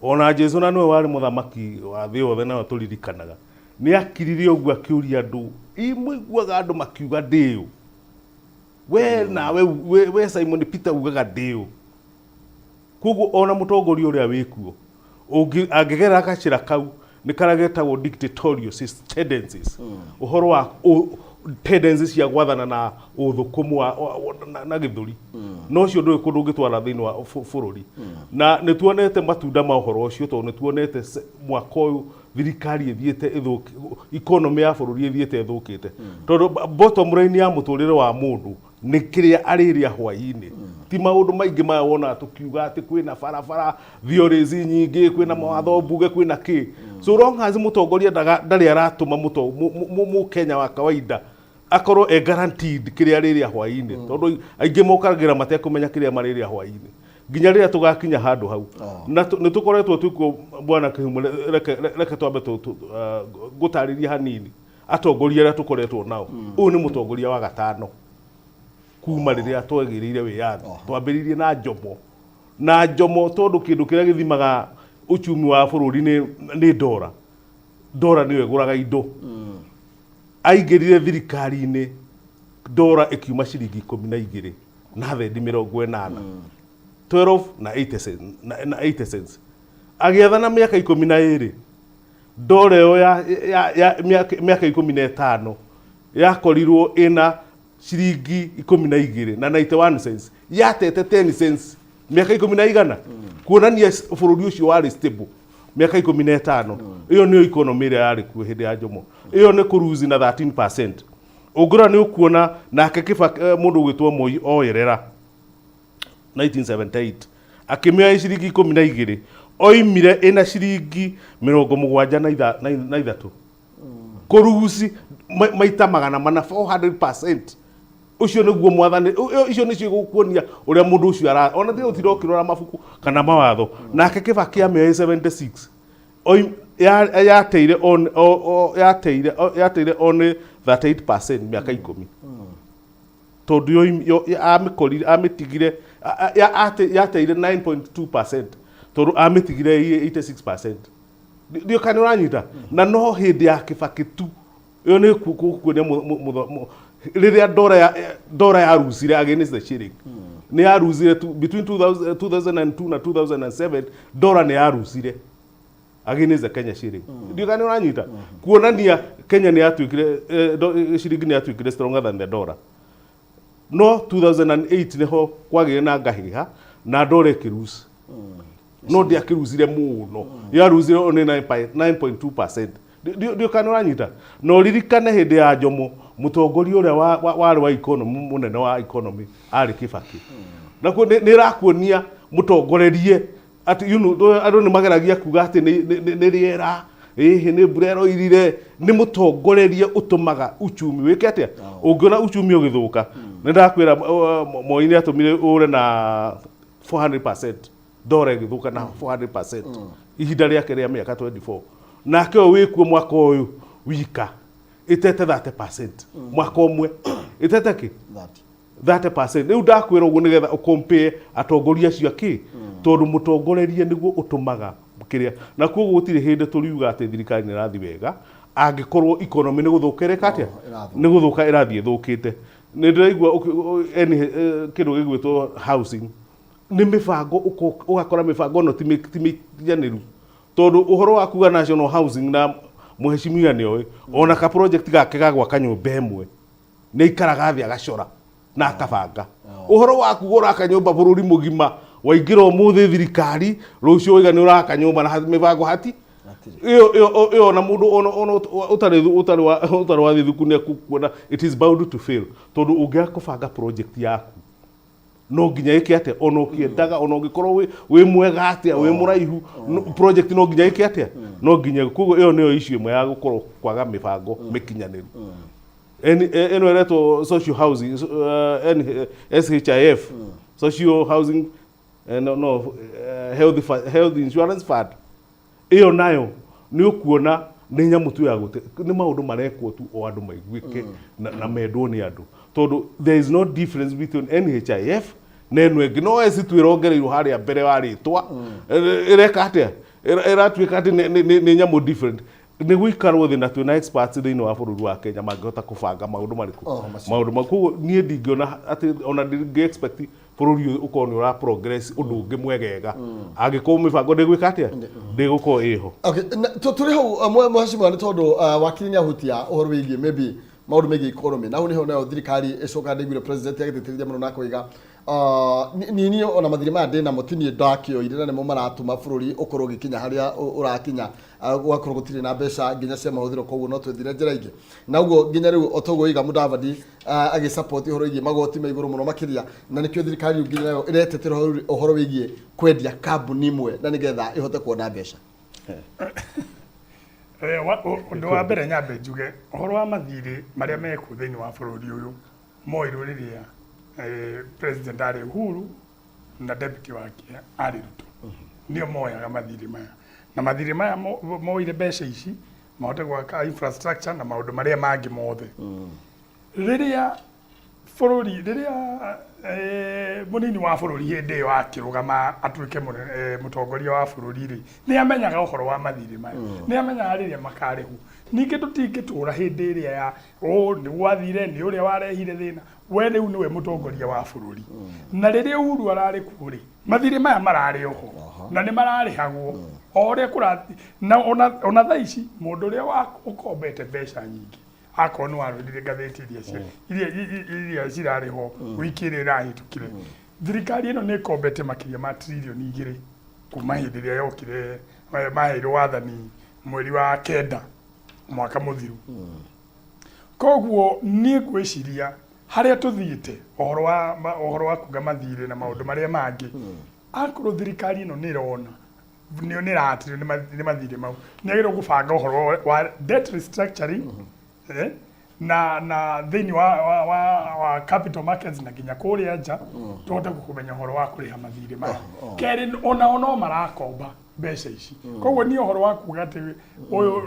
Ona Jesu na nĩwe warĩ mũthamaki wa thĩ yothe nawe tũririkanaga, nĩ akirire ũguo akĩũria andũ, ĩ mũiguaga andũ makiuga ndĩũ? We nawe, we Simon Peter ugaga ndĩũ? Koguo ona mũtongoria ũrĩa wĩkuo angĩgerera gacĩra kau nĩ karĩa getagwo dictatorial tendencies, ũhoro wa tendencies cia gwathana na ũthũkũmu na gĩthũri, na ũcio ndũrĩ kũndũ ũngĩtwara thĩinĩ wa bũrũri. Na nĩ tuonete matunda ma ũhoro ũcio, tondũ nĩ tuonete mwaka ũyũ thirikari ĩthiĩte economy ya bũrũri ĩthiĩte ĩthũkĩte, tondũ bottom line ya mũtũrĩre wa mũndũ nĩ kĩrĩa arĩrĩa hwaĩ-inĩ, ti maũndũ maingĩ maya wonaga tũkiuga atĩ kwĩna barabara theories nyingĩ, kwĩna mawatho mbuge, kwĩna kĩ. So long as mũtongoria ndarĩ aratũma mũkenya wa kawaida akorwo e guaranteed kĩrĩa arĩrĩa hwaĩ-inĩ, tondũ aingĩ mokagĩra matekũmenya kĩrĩa marĩrĩa hwaĩ-inĩ nginya rĩrĩa tũgakinya handũ hau. Na nĩ tũkoretwo twĩkuo bwana Kĩhumo. Reke twambe ngũtarĩrie hanini atongoria arĩa tũkoretwo nao. Ũyũ nĩ mũtongoria wa gatano kuma rĩrĩa twagĩrĩire wĩyathi. Twambĩrĩirie na Njomo, na Njomo tondũ kĩndũ kĩrĩa gĩthimaga uchumi wa bũrũri nĩ ndora. Ndora nĩyo ĩgũraga indo. Aingĩrire thirikari-inĩ ndora ĩkiuma ciringi 12 na thendi 80, 12 na 80 cents, na 80 cents. Agĩathana mĩaka 12, ndora ĩyo ya mĩaka 15 yakorirwo ĩna ciringi 12 na 91 cents, yatete 10 cents mĩaka ikũmi na igana, kuonania bũrũri ũcio warĩ stable mĩaka 15. Ĩyo nĩyo economy ĩrĩa yarĩ kuo hĩndĩ ya Jomo. Ĩyo nĩ kũruzi na 13%. Ũngĩrora nĩ ũkuona nake Kĩbaki, mũndũ ũgwĩtwo Moi oyerera 1978 akĩmĩoya ciringi 12, oimire ĩna ciringi 73, kũruci maita 400, 400%. Ũcio nĩguo mwathani. Icio nĩcio igũkuonia ũrĩa mũndũ ũcio ara ona tiga ũtinda ũkĩrora mabuku kana mawatho. Nake Kĩbaki amĩoya 76. Yateire on yateire yateire on 38% mĩaka 10, tondũ amĩkorire amĩtigire yateire 9.2%, tondũ amĩtigire 86%. Ndio kana ũranyita? Na no hĩndĩ ya Kibaki tu ĩyo nĩ kuonia rĩrĩa ndora yarucire against the shilling, nĩ yarucire between 2000 2002 na 2007, ndora nĩ yarucire against the Kenya shilling. Ndio kana ũranyita? Kuonania Kenya nĩ yatuĩkire ciringi nĩ yatuĩkire stronger than the dollar. No 2008 nĩho kwagĩire na ngahĩha na ndora ĩkĩruci, no ndĩakĩrucire mũno, yarucire only 9.2%. Ndio kana ũranyita? Na ũririkane hĩndĩ ya Jomo, mũtongoria ũrĩa warĩ wa economy, mũnene wa economy, arĩ Kibaki. Nakuo nĩ ĩrakuonia mũtongorerie atĩ andũ nĩ mageragia kuga atĩ nĩ rĩera, ĩhĩ nĩ mbura ĩroirire. Nĩ mũtongorerie ũtũmaga uchumi wĩke atĩa. Ũngĩona uchumi ũgĩthũka, nĩ ndakwĩra, Moi nĩ atũmire ũre na 400%, ndora ĩgĩthũka na 400% ihinda rĩake rĩa mĩaka 24. Nake ũyũ wĩkuo mwaka ũyũ wika ĩtete 30%, mwaka ũmwe ĩtete kĩ? 30%. Rĩu ndakwĩra ũguo nĩgetha ũcompare atongoria acio akĩ, tondũ mũtongorerie nĩguo ũtũmaga kĩrĩa. Na koguo gũtirĩ hĩndĩ tũriuga atĩ thirikari nĩ ĩrathiĩ wega angĩkorwo economy nĩ gũthũka ĩreka atĩa, nĩ gũthũka ĩrathiĩ ĩthũkĩte. Nĩ ndĩraigua kĩndũ gĩgwĩtwo housing, nĩ mĩbango, ũgakora mĩbango ĩno ti mĩkinyanĩru, tondũ ũhoro wa kuga national housing, na mheshimiwa nĩ oĩ ona ka project gake ga gwaka nyũmba ĩmwe nĩ aikaraga thĩ agacora na akabanga. Ũhoro wa kuga ũraka nyũmba bũrũri mũgima, waingĩra ũmũthĩ thirikari, rũciũ waiga nĩ ũraka nyũmba, na mĩbango hati ĩyo ona mũndũ ona ũtarĩ wa thithuku nĩ ekuona it is bound to fail, tondũ ũngĩaga kũbanga project yaku, no nginya ĩke atĩa? Ona ũkĩendaga, ona ũngĩkorwo wĩ mwega atĩa, wĩ mũraihu, project no nginya ĩke atĩa? No nginya. Koguo ĩyo nĩyo issue ĩmwe ya gũkorwo kwaga mĩbango mĩkinyanĩru. Ĩno ĩretwo social housing, SHIF, social housing, no, no health, health insurance fund, ĩyo nayo nĩ ũkuona nĩ nyamũ tu ya gũte, nĩ maũndũ marekwo tu o andũ maiguĩke na mendwo nĩ andũ, tondũ there is no difference between NHIF na ĩno ĩngĩ. No eci tu ĩrongereirwo harĩa mbere wa rĩtwa. Ĩreka atĩa? Ĩratuĩka atĩ nĩ nyamũ different. Nĩ gũikarwo thĩ na twĩna experts thĩinĩ wa bũrũri wa Kenya mangĩhota kũbanga maũndũ marĩkũ? Oh, macio. Maũndũ ma koguo niĩ ndingĩona atĩ ona ndingĩ expect bũrũri ũyũ ũkorwo nĩ ũra progress ũndũ ũngĩ mwegega angĩkorwo mĩbango ndĩgwĩka atĩa, ndĩgũkorwo ĩho. Okay, tũrĩ hau, mheshimiwa, nĩ tondũ wakiri nĩ ahutia ũhoro wĩgiĩ maybe maũndũ megiĩ economy, na hau nĩho nayo thirikari ĩcoka. Ndaiguire president agĩtĩtĩrithia mũno na akoiga, niĩ ona mathirĩ maya ndĩ namo ti niĩ ndakĩoire, na nĩmo maratũma bũrũri ũkorwo ũgĩkinya harĩa ũrakinya, gũgakorwo gũtirĩ na mbeca nginya cia mahũthĩro, koguo no twethire njĩra ingĩ. Na ũguo nginya rĩu o toguo oiga Mudavadi, agĩsupport ũhoro wĩgiĩ magoti ma igũrũ mũno makĩria, na nĩkĩo thirikari rĩu nginya nayo ĩretetera ũhoro wĩgiĩ kwendia kambuni imwe na nĩgetha ĩhote kuona mbeca. Ũndũ wa mbere nyambe njuge ũhoro wa mathirĩ marĩa mekuo thĩinĩ wa bũrũri ũyũ moirwo rĩrĩa president arĩ Uhuru na deputy wake arĩ Ruto, nĩo moyaga mathirĩ maya, na mathirĩ maya moire mbeca ici mahote gwaka infrastructure na maũndũ marĩa mangĩ mothe. Rĩrĩa bũrũri rĩrĩa mũnini wa bũrũri hĩndĩ ĩyo akĩrũgama atuĩke mũtongoria wa bũrũri rĩ, nĩ amenyaga ũhoro wa mathirĩ maya, nĩ amenyaga rĩrĩa makarĩhwo. Ningĩ tũtingĩtũra hĩndĩ ĩrĩa ya o nĩ gwathire nĩ ũrĩa warehire thĩna, we rĩu nĩwe mũtongoria wa bũrũri. Na rĩrĩa Uhuru ararĩ kuo rĩ, mathirĩ maya mararĩ oho na nĩ mararĩhagwo o ũrĩa kũrathiĩ, na ona thaa ici mũndũ ũrĩa ũkombete mbeca nyingĩ, akorwo nĩ warorire ngathĩti iria iria cirarĩ ho wiki ĩrĩa ĩrahĩtũkire, thirikari ĩno nĩ ĩkombete makĩria ma 2 trillion kuma hĩndĩ ĩrĩa yokire, maheirwo wathani mweri wa 9 mwaka mũthiru. Koguo niĩ ngwĩciria harĩa tũthiĩte ũhoro wa kuga mathirĩ na maũndũ marĩa mangĩ, akorwo thirikari ĩno nĩ ĩrona nĩ ĩratirio nĩ mathirĩ mau, nĩ agĩrĩirwo gũbanga ũhoro wa debt restructuring, na thĩinĩ wa capital markets na nginya kũrĩa nja, tũhote kũmenya ũhoro wa kũrĩha mathirĩ maya. Kerĩ, onao no marakomba. Mbeca ici koguo niĩ ũhoro wa kuga atĩ ũyũ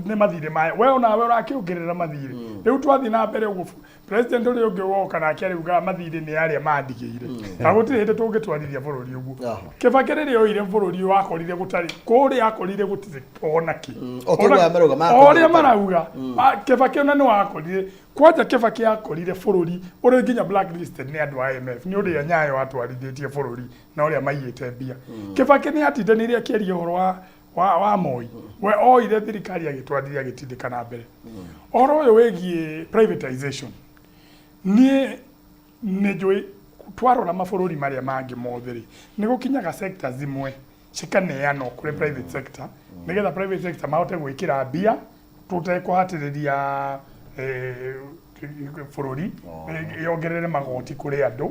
nĩ mathirĩ maya, we onawe ũrakĩongerera mathirĩ. Rĩu twathiĩ na mbere ũguo, president ũrĩa ũngĩ woka nake arĩugaga mathirĩ nĩ arĩa mandigĩire, na gũtirĩ hĩndĩ tũngĩtwarithia bũrũri ũguo. Kĩbakĩ rĩrĩa oire bũrũri ũyũ akorire gũtarĩ kũrĩa, akorire gũtirĩ ona kĩ. O ta ũguo marauga, o makorire ũrĩa gũtarĩ. Marauga. Kĩbakĩ ona nĩ wakorire kwanja, Kĩbakĩ akorire bũrũri ũrĩ nginya blacklisted nĩ andũ a IMF nĩ ũrĩa Nyayo atwarithĩtie bũrũri na ũrĩa maiyĩte mbia. Kĩbakĩ nĩ atindanĩire akĩaria ũhoro wa Moi. We oire thirikari agĩtwarithia, agĩtindĩka na mbere ũhoro ũyũ wĩgiĩ privatization. Niĩ nĩ njũĩ twarora mabũrũri marĩa mangĩ mothe rĩ, nĩ gũkinyaga sectors imwe cikaneanwo kũrĩ private sector nĩgetha private sector mahote gwĩkĩra mbia tũtekũhatĩrĩria bũrũri yongerere magoti kũrĩ andũ.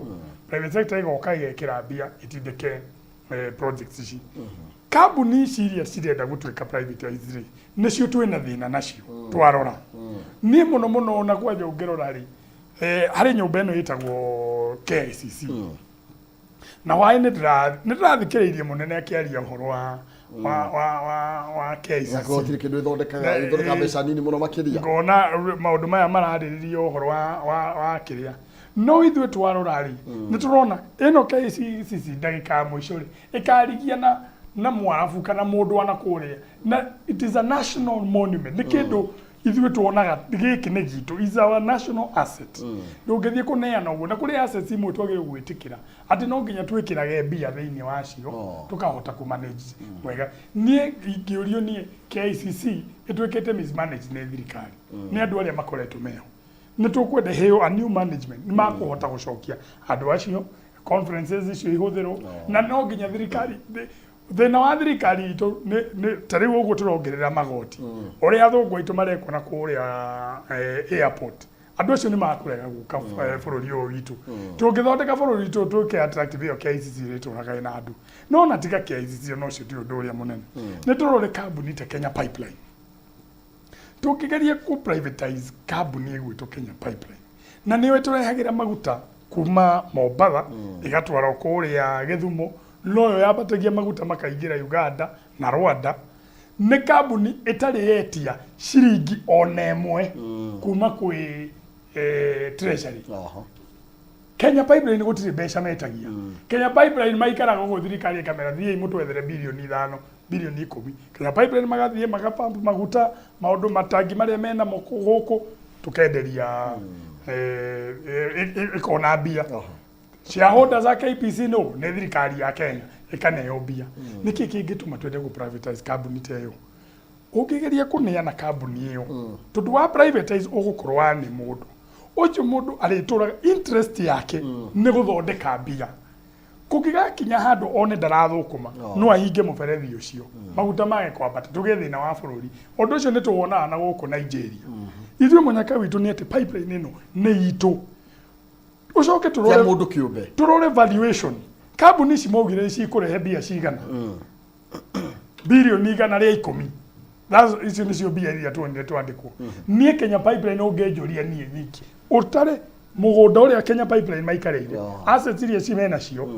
Private sector ĩgoka ĩgekĩra mbia ĩtindĩke projects ici. Kambuni ici iria cirenda gũtuĩka privatized rĩ, nĩcio twĩna thĩna nacio. Twarora niĩ mũno mũno ona kwanja ũngĩrora rĩ, harĩ nyũmba ĩno ĩtagwo KICC na hwaĩ nĩ ndĩrathikĩrĩirie mũnene akĩaria ũhoro wa KICC. Gakorwo gũtirĩ kĩndũ ĩthondekaga, ĩthondekaga mbeca nini mũno makĩria. Ngona maũndũ maya mararĩrĩria ũhoro wa kĩrĩa, no ithuĩ twarora rĩ, nĩ tũrona ĩno KICC ndagĩka ya mũico rĩ ĩkarigia na mwarabu kana mũndũ wana kũrĩa, na it is a national monument. Nĩ kĩndũ ithuĩ tuonaga gĩkĩ nĩ gitũ, is our national asset. Ndũngĩthiĩ kũneana ũguo, na kũrĩ assets imwe twagĩrĩirwo gwĩtĩkĩra atĩ no nginya twĩkĩrage mbia thĩinĩ wacio tũkahota kũ manage wega. Niĩ ingĩũrio niĩ, KICC ĩtuĩkĩte mismanaged nĩ thirikari, nĩ andũ arĩa makoretwo meho. Nĩ tũkwenda heo a new management, nĩ makũhota gũcokia andũ acio conferences icio ihũthĩrwo, na no nginya thirikari thĩna wa thirikari itũ nĩ ta rĩu ũguo tũrongerera magoti ũrĩa athũngũ aitũ marekwo na kũrĩa airport. Andũ acio nĩ makũrega gũka bũrũri ũyũ witũ. Tũngĩthondeka bũrũri witũ tuĩke attractive, ĩyo KICC ĩrĩtũraga ĩna andũ. No na tiga KICC, no ũcio ti ũndũ ũrĩa mũnene. Nĩ tũrore kambuni ta Kenya Pipeline. Tũngĩgeria kũ privatize kambuni ĩgwĩtwo Kenya Pipeline, na nĩyo ĩtũrehagĩra maguta kuma Mombatha ĩgatwarwo kũrĩa Gĩthumo, noyo yambatagia maguta makaingĩra Uganda na Rwanda, nĩ kambuni ĩtarĩ yetia ciringi ona ĩmwe kuma kwĩ treasury. Kenya Pipeline gũtirĩ mbeca metagia. Kenya Pipeline maikaraga ũguo, thirikari ĩkamera thiĩi mũtwethere birioni 5, birioni 10. Kenya Pipeline magathiĩ magapump maguta maũndũ matangi marĩa menamo gũkũ tũkenderia, ĩkona mbia. Shareholders a KPC no nĩ thirikari ya Kenya ĩkaneo mbia. Nĩkĩ kĩngĩtũma twende gũ privatize kambuni ta ĩyo? Ũngĩgeria kũneana kambuni ĩyo, tondũ wa privatize ũgũkorwo wa nĩ mũndũ ũcio, mũndũ arĩtũraga interest yake nĩ gũthondeka mbia. Kũngĩgakinya handũ one ndarathũkũma, no ahinge mũberethi ũcio, maguta mage kwambata, tũgĩe thĩna wa bũrũri. Ũndũ ũcio nĩ tũwonaga na gũkũ Nigeria. Ithuĩ mũnyaka witũ nĩ atĩ pipeline ĩno nĩ itũ. Ũcoke cia tũrore mũndũ kĩũmbe. Tũrore valuation. Kambuni ici maugire cikũrehe mbia cigana? Birioni 110. Icio nĩcio mbia iria tuonire twandĩkwo. Niĩ Kenya Pipeline ũngĩnjũria niĩ nyingĩ, ũtare mũgũnda ũrĩa Kenya Pipeline maikarĩire, assets iria ci menacio,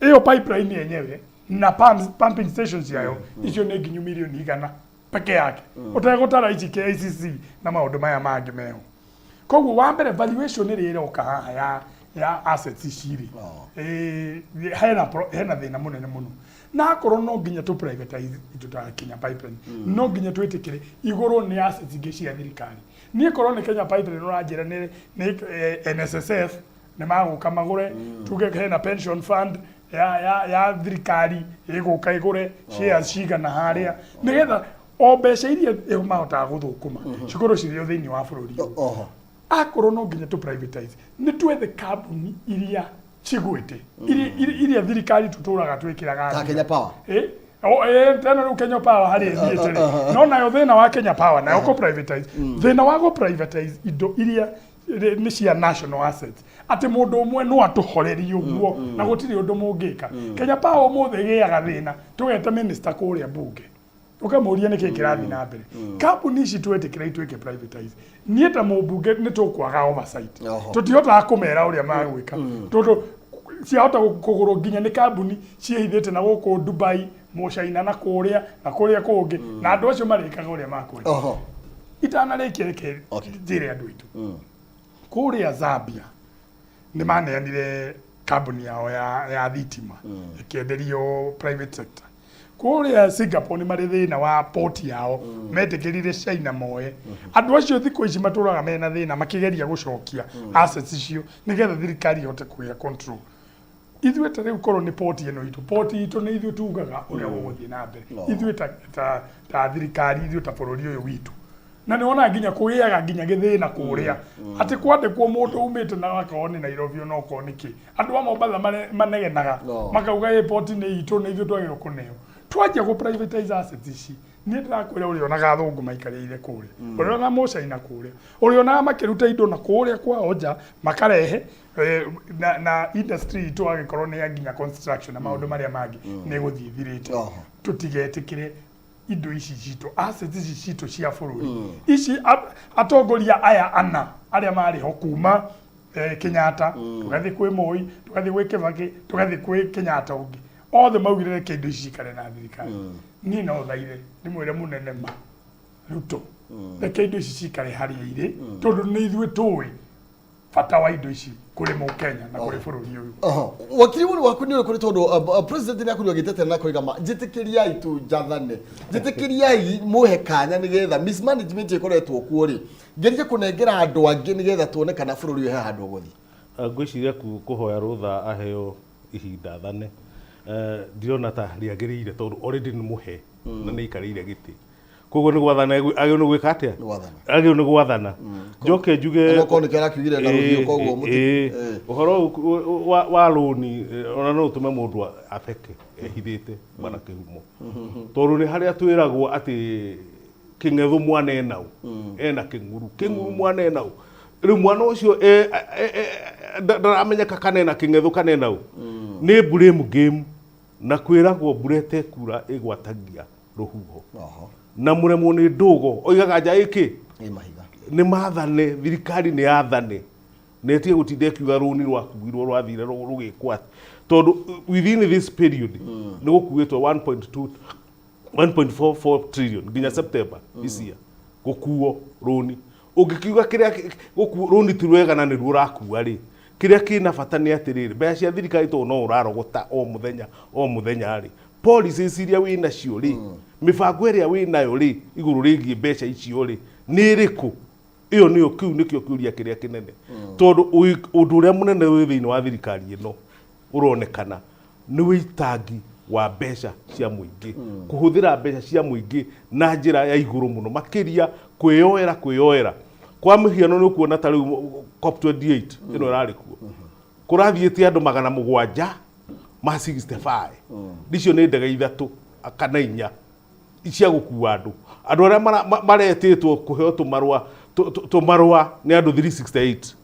ĩyo pipeline yenyewe na pumping stations yayo, icio nĩ nginyu milioni 100 peke yake, ũtegũtara ici KICC na maũndũ maya mangĩ meho. Koguo wa mbere, valuation ĩrĩa ĩroka haha ya assets ici rĩ, hena thĩna mũnene mũno. Na akorwo no nginya tũ privatize indo ta Kenya Pipeline, no nginya twĩtĩkĩre igũrũ nĩ assets ingĩ cia thirikari. Niĩ korwo nĩ Kenya Pipeline ũranjĩra nĩ NSSF nĩ magũka magũre, tuge hena pension fund ya thirikari ĩgũka ĩgũre shares cigana harĩa, nĩgetha o mbeca iria mahotaga gũthũkũma cikorwo cirĩ o thĩinĩ wa bũrũri ũyũ. Akorwo no nginya tũ privatize, nĩ twethe kambuni iria cigwĩte, iria thirikari tũtũraga twĩkĩraga Ta mbia. Kenya Power. O, tena rĩu Kenya Power harĩa ĩthiĩte rĩ, no nayo thĩna wa Kenya Power nayo kũ privatize, thĩna wa kũ privatize indo iria nĩ cia national assets, atĩ mũndũ ũmwe no atũhorerie ũguo na gũtirĩ ũndũ mũngĩka. Kenya Power ũmũthĩ ĩgĩaga thĩna, tũgeta minister kũrĩa bunge ũkamũria nĩkĩ kĩrathiĩ na mbere. Kambuni ici twetĩkĩra ituĩke privatize, niĩ ta mũmbunge nĩ tũkwaga oversight. Tũtihotaga kũmera ũrĩa magwĩka tondũ Ciahota kũgũrwo nginya nĩ kambuni ciĩhithĩte na gũkũ Dubai, Mũcaina na kũrĩa na kũrĩa kũngĩ, na andũ acio marĩkaga ũrĩa makwenda. Itanarĩkia, reke njĩre andũ aitũ kũrĩa Zambia nĩ maneanire kambuni yao ya thitima ĩkĩenderio private sector. Kũrĩa Singapore nĩ marĩ thĩna wa port yao, metĩkĩrire China moe. Andũ acio thikũ ici matũraga mena thĩna makĩgeria gũcokia assets icio nĩgetha thirikari ĩhote kũgĩa control. Ithuĩ ta rĩu korwo nĩ port ĩno itũ, port itũ nĩ ithuĩ tugaga ũrĩa gũgũthiĩ na mbere, ithuĩ ta thirikari, ithuĩ ta bũrũri ũyũ witũ. Na nĩ wona nginya kũgĩaga nginya gĩthĩna kũrĩa atĩ kwandĩkwo mũndũ umĩte na akorwo nĩ Nairobi, ona okorwo nĩ kĩ, andũ a Mombatha manegenaga makauga ĩ port nĩ itũ, nĩ ithuĩ twagĩrĩirwo kũneo. Twanjia gũ privatize assets ici, niĩ ndĩrakwĩra, ũrĩonaga athũngũ maikarĩire kũrĩa, ũrĩonaga mũcaina kũrĩa, ũrĩonaga makĩruta indo na kũrĩa kwao nja makarehe na industry itũ, agĩkorwo nĩ ya nginya construction na maũndũ marĩa mangĩ, nĩ gũthiĩ thirĩte. Tũtigetĩkĩre indo ici citũ, assets ici citũ cia bũrũri ici. Atongoria aya ana arĩa marĩ ho kuma Kenyatta, tũgathiĩ kwĩ Moi, tũgathiĩ gwĩ Kibaki, tũgathiĩ kwĩ Kenyatta ũngĩ, othe maugire reke indo ici cikare na thirikari. Niĩ no thaire ndĩmwĩre mũnene ma Ruto, reke indo ici cikare harĩa irĩ, tondũ nĩ ithuĩ tũĩ bata wa indo ici kũrĩ mũkenya na kũrĩ bũrũri ũyũ. Oho. Wakiri, woni waku nĩ ũrĩkũ? Nĩ tondũ president nĩ akorirwo agĩtetera na koiga ma njĩtĩkĩriai tu njathane, njĩtĩkĩriai mũhe kanya nĩgetha mismanagement ĩkoretwo kuo rĩ, ngerie kũnengera andũ angĩ nĩgetha tuone kana bũrũri ũyũ he handũ ũgũthiĩ. Ngwĩciria kũhoya rũtha aheo ihinda thane, ndirona ta rĩagĩrĩire, tondũ already nĩ mũhe na nĩ aikarĩire gĩtĩ, koguo nĩ gwathana agĩrĩirwo nĩ gwĩka atĩa? Nĩ gwathana. Agĩrĩirwo nĩ gwathana. Njoke njuge Ona okorwo nĩkĩo arakiugire na rũhiũ, koguo ũhoro ũyũ wa rũni ona no ũtũme mũndũ atheke ehithĩte bwana kĩhumo, tondũ nĩ harĩa twĩragwo atĩ kĩng'ethũ mwana enau ena kĩng'uru, kĩng'uru mwana enau. Rĩu mwana ũcio ndaramenyeka kana ena kĩng'ethũ kana enau. Nĩ blame game, na kwĩragwo mbura ĩtekura ĩgwatagia rũhuho na mũremwo nĩ ndũgo oigaga nja ĩkĩ Ĩ mahiga. Nĩ mathane, thirikari nĩ yathane na ĩtige gũtinda ĩkiuga rũni rwakuirwo rwathire rũgĩkwo atĩ, tondũ within this period nĩ gũkuĩtwo 1.2 1.44 trillion nginya September this year gũkuo rũni. Ũngĩkiuga kĩrĩa rũni ti rwega na nĩruo ũrakua rĩ, kĩrĩa kĩna bata nĩ atĩrĩrĩ, mbeca cia thirikari tondũ no ũrarogota o mũthenya o mũthenya rĩ, policies iria wĩ nacio rĩ, mĩbango ĩrĩa wĩ nayo rĩ igũrũ rĩgiĩ mbeca icio rĩ nĩ ĩrĩkũ? Ĩyo nĩyo, kĩu nĩkĩo kĩũria kĩrĩa kĩnene, tondũ ũndũ ũrĩa mũnene wĩ thĩinĩ wa thirikari ĩno ũronekana nĩ wĩitangi wa mbeca cia mũingĩ, kũhũthĩra mbeca cia mũingĩ na njĩra ya igũrũ mũno makĩria, kwĩyoera kwĩyoera. Kwa mũhiano, nĩ ũkuona ta rĩu COP28 ĩno ĩrarĩ kuo, kũrathiĩte andũ 765, icio nĩ ndege ithatũ kana inya cia gũkua andũ. Andũ arĩa maretĩtwo kũheo tũmarũa tũmarũa nĩ andũ 368.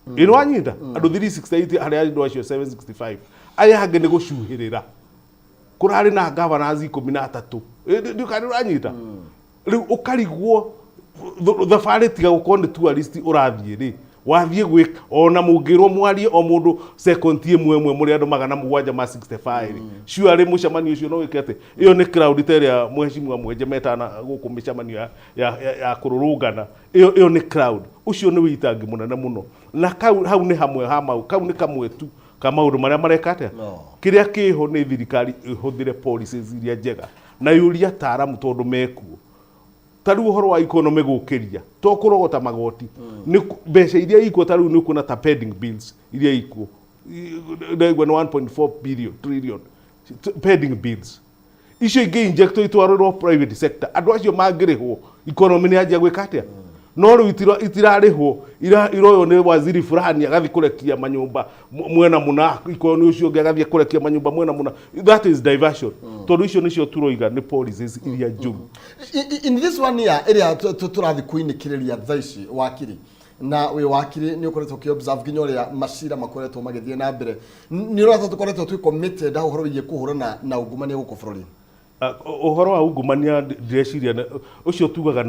Ĩ wanyita andũ 368 harĩ andũ acio 765 aya angĩ nĩ gũcuhĩrĩra. Kũrarĩ na governors 13. Ndikani ũranyita rĩu, ũkarigwo thabarĩ tiga gũkorwo nĩ tourist ũrathiĩ rĩ, wathiĩ gwĩ ona mũngĩrwo mwarie o mũndũ second ĩmwe ĩmwe mũrĩ andũ 765 rĩ, surely mũcemanio ũcio no wĩke atĩ ĩyo nĩ crowd ta ĩrĩa mheshimiwa Mwenje metana gũkũ mĩcemanio ya kũrũrũngana. Ĩyo nĩ crowd, ũcio nĩ wĩitangi mũnene mũno, na kau hau nĩ hamwe ha mau, kau nĩ kamwe tu ka maũndũ marĩa mareka atĩa. Kĩrĩa kĩho nĩ thirikari ĩhũthĩre policies iria njega na yũrie ataaramu, tondũ mekuo. Ta rĩu ũhoro wa economy gũkĩria to kũrogota magoti, nĩ mbeca iria ikuo. Ta rĩu nĩ ũkuona ta pending bills iria ikuo, ndaigua nĩ 1.4 billion trillion pending bills. Icio ingĩ injectwo itwarĩrwo private sector, andũ acio mangĩrĩhwo, economy nĩ yanjia gwĩka atĩa? No rĩu itirarĩhwo, iroywo nĩ waziri fulani agathiĩ kũrekia manyũmba mwena mũna, ikorwo nĩ ũcio ũngĩ agathiĩ kũrekia manyũmba mwena mũna. That is diversion, tondũ icio nĩcio turoiga nĩ policies iria njũru. In this one year ĩrĩa tũrathiĩ kũinĩkĩrĩria thaa ici, wakiri, na wĩ wakiri nĩ ũkoretwo ũkĩ observe nginya ũrĩa macira makoretwo magĩthiĩ na mbere, nĩ ũrata tũkoretwo twĩ committed ha ũhoro wĩgiĩ kũhũrana na ungumania gũkũ bũrũri? Ũhoro wa ungumania ndĩreciria ũcio tugaga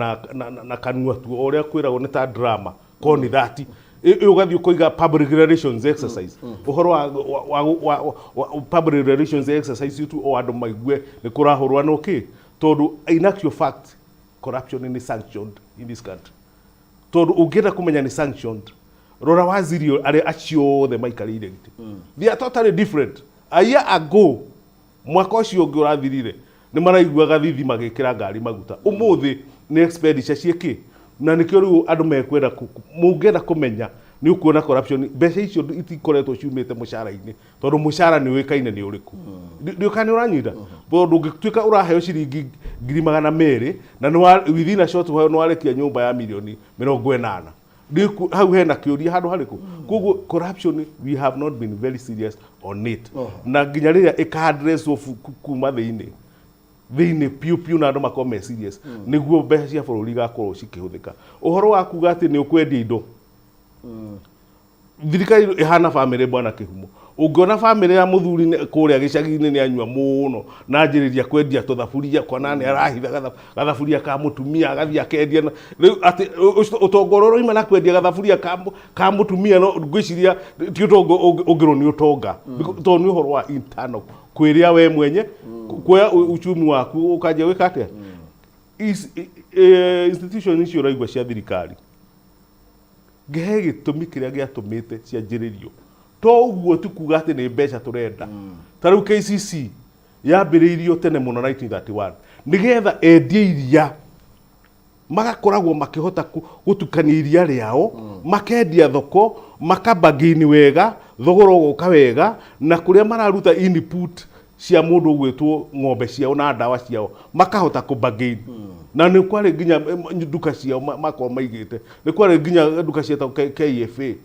na kanua tu, o ũrĩa kwĩragwo nĩ ta drama, korwo nĩ thati. Ĩ ũgathiĩ ũkoiga public relations exercise, ũhoro wa public relations exercise tu, o andũ maigue nĩ kũrahũrwa no kĩ, tondũ in actual fact corruption nĩ sanctioned in this country. Tondũ ũngĩenda kũmenya nĩ sanctioned, rora waziri arĩa acio othe maikarĩire gĩtĩ, they are totally different. A year ago, mwaka ũcio ũngĩ ũrathirire, nĩ maraiguaga thithi magĩkĩra ngari maguta. Ũmũthĩ nĩ expenditure ciĩkĩ, na nĩkĩo rĩu andũ mekwenda mũngĩenda kũmenya nĩ ũkuona corruption, mbeca icio itikoretwo ciumĩte mũcara-inĩ, tondũ mũcara nĩ ũĩkaine nĩ ũrĩkũ. Ndiũ kana nĩ ũranyita, tondũ ũngĩtuĩka ũraheo ciringi 200,000 na nĩ within a short while nĩ warekia nyũmba ya mirioni 80, hau hena kĩũria handũ harĩkũ. Koguo corruption, we have not been very serious on it, na nginya rĩrĩa ĩka-addresswo kuma thĩinĩ thĩinĩ piũ piũ na andũ makorwo me serious, nĩguo mbeca cia bũrũri igakorwo cikĩhũthĩka. Ũhoro wa kuga atĩ nĩ ũkwendia indo, thirikari ĩhana bamĩrĩ, bwana Kĩhumo. Ũngĩona bamĩrĩ ya mũthuri kũrĩa gĩcagi-inĩ nĩ anyua mũno na anjĩrĩria kwendia tũthaburia, kona nĩ arahitha gathaburia ka mũtumia agathiĩ akendia, na rĩu atĩ ũtonga ũrĩa ũroima na kwendia gathaburia ka mũtumia, no ngwĩciria ti ũtonga ũngĩrwo nĩ ũtonga. Tondũ nĩ ũhoro wa internal kwĩrĩa we mwenye kuoya uchumi waku ũkanjia gwĩka atĩa. Institution icio ũraigua cia thirikari, ngehe gĩtũmi kĩrĩa gĩatũmĩte cianjĩrĩrio, to ũguo ti kuga atĩ nĩ mbeca tũrenda. Ta rĩu KCC yambĩrĩirio tene mũno 1931 nĩgetha endie iria magakoragwo makĩhota gũtukania iria rĩao, makendia thoko, makabagini wega, thogora ũgoka wega, na kũrĩa mararuta input cia mũndũ ũgwĩtwo ng'ombe ciao na ndawa ciao makahota kũbagain. Na nĩ kwarĩ nginya nduka ciao makorwo maigĩte, nĩ kwarĩ nginya nduka cietagwo KFA,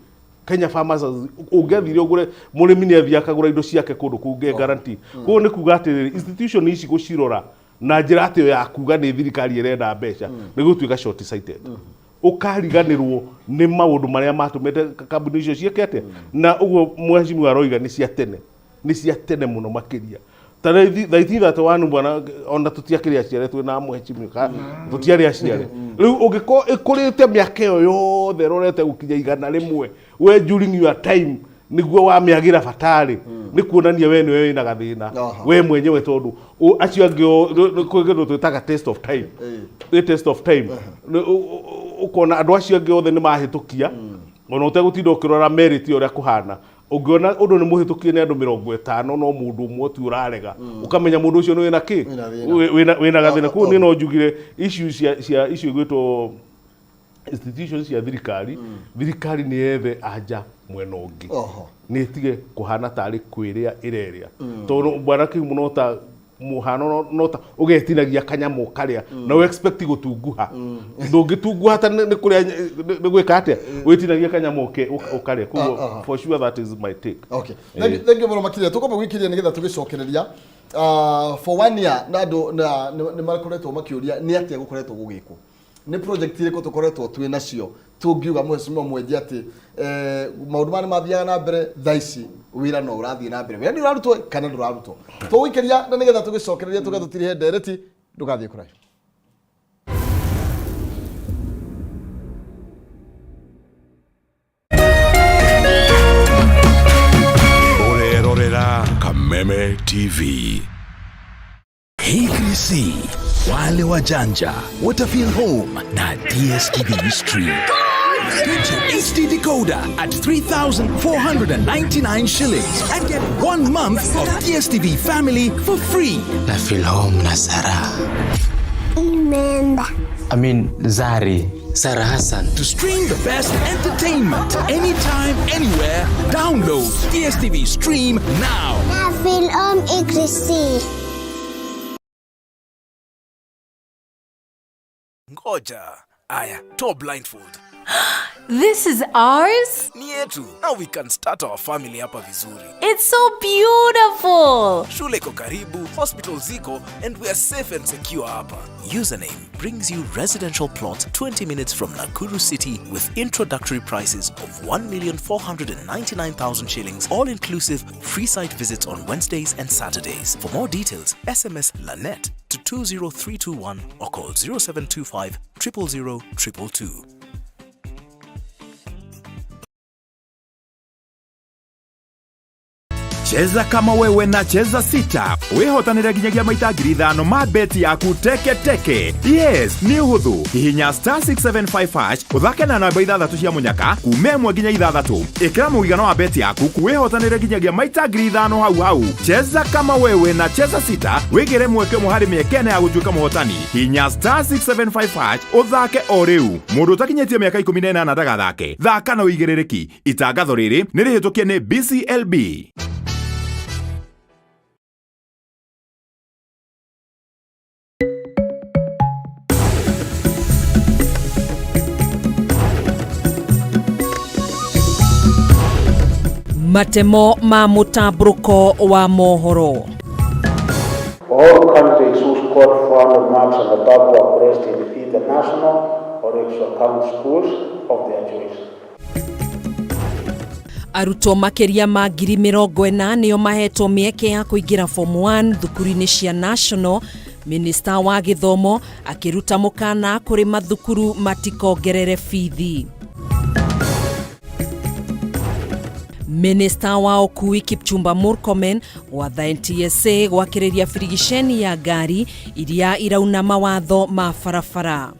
Kenya Farmers Association. Ũngĩathire ũgũre, mũrĩmi nĩ athiĩ akagũra indo ciake kũndũ kũu guarantee. Koguo nĩ kuga atĩrĩrĩ, institution ici gũcirora na njĩra atĩ ya kuga nĩ thirikari ĩrenda mbeca nĩ gũtuĩka short sighted, ũkariganĩrwo nĩ maũndũ marĩa matũmĩte kambuni icio ciĩke atĩa. Na ũguo mheshimiwa aroiga nĩ cia tene, nĩ cia tene mũno makĩria. Ta 1931, bwana, ona tũtiakĩrĩ aciare twĩ na mheshimiwa tũtiarĩ aciare. Rĩu ũngĩkorwo ĩkũrĩte mĩaka ĩyo yothe ĩrorete gũkinya 100, we during your time nĩguo wamĩagĩra batarĩ, nĩ kuonania we nĩwe wĩna gathĩna we mwenyewe, tondũ acio angĩ kwĩ kĩndũ twĩtaga test of time. Nĩ test of time. Ũkona andũ acio angĩ othe nĩ mahĩtũkia, ona ũtegũtinda ũkĩrora merit ũrĩa kũhana. Ũngĩona ũndũ nĩ mũhĩtũkie nĩ andũ 50 no mũndũ ũmwe tu ũrarega, ũkamenya mũndũ ũcio nĩ wĩna kĩ. Wĩna thĩna. Wĩna gathĩna. Koguo niĩ no njugire issue cia icio igwĩtwo institutions cia thirikari, thirikari nĩ yethe anja mwena ũngĩ, nĩ ĩtige kũhana tarĩ kwĩrĩa ĩrerĩa, tondũ bwana Kĩhumo, no ta mũhano no ta ũgetinagia kanyamũ karĩa na ũ expect gũtunguha, ndũngĩtunguha ta nĩ kũrĩa nĩ gwĩka atĩa, wĩtinagia kanyamũ ũkarĩa. Koguo for sure that is my take. Okay. Thank you mũno makĩria. Tũkwamba gwĩkĩria nĩgetha tũgĩcokereria for one year, na andũ na nĩ makoretwo makĩũria nĩ atĩa gũkoretwo gũgĩkwo, nĩ project irĩkũ tũkoretwo twĩ nacio tũngiuga, mheshimiwa Mwenji, atĩ maũndũ maya nĩ mathiaga na mbere thaa ici, wĩra no ũrathiĩ na mbere, wĩra nĩ ũrarutwo kana ndũrarutwo. Tũgũikĩria na nĩgetha tũgĩcokereria tũge tũtirihe ndereti. Ndũgathiĩ kũraihu. Ũrerorera Kameme TV. HBC, wale wajanja watafeel home na DStv Stream. Get your HD decoder at 3,499 shillings and get 1 month of DStv Family for free. Na feel home na Sarah. Imeenda. I mean Zari. Sarah Hassan. To stream the best entertainment anytime, anywhere, download DStv Stream now. Na feel home ICC. Ngoja. Aya, toa blindfold. This is ours? Ni yetu. Now we can start our family hapa vizuri. It's so beautiful. Shule iko karibu, hospital ziko, and we are safe and secure hapa. Username brings you residential plot 20 minutes from Nakuru City with introductory prices of 1,499,000 shillings, all inclusive, free site visits on Wednesdays and Saturdays. For more details, SMS LANET to 20321 or call 0725 000 222. Cheza kama wewe na Cheza Sita wĩhotanĩre nginyagia maita 5,000 ma beti yaku teke teke. Yes, nĩ ũhũthũ. Hihinya star 675 hash ũthake na namba ithathatũ cia mũnyaka kuma 1 nginya 6. Ĩkĩra mũigana wa beti yaku wĩhotanĩre nginyagia maita 5,000 hau hau. Cheza kama wewe na Cheza Sita wĩgĩre mweke ũmwe harĩ mĩeke ĩna ya gũtuĩka mũhotani. Hihinya star 675 hash ũthake o rĩu. Mũndũ ũtakinyĩtie mĩaka 18 ndagathake. Thaka na ũigĩrĩrĩki. Itangatho rĩrĩ nĩ rĩhĩtũkie nĩ BCLB. Matemo ma mũtambũrũko wa mohoro. All candidates who scored 400 marks and above were placed in either national or extra-county schools of their choice. Arutwo makĩria ma 40,000 nĩo mahetwo mĩeke ya kũingĩra form 1 thukuru-inĩ cia national. Minista wa gĩthomo akĩruta mũkana kũrĩ mathukuru matikongerere bithi. Minista wa ũkui Kipchumba Murkomen gwatha NTSA gwakĩrĩria birigiceni ya ngari iria irauna mawatho ma barabara.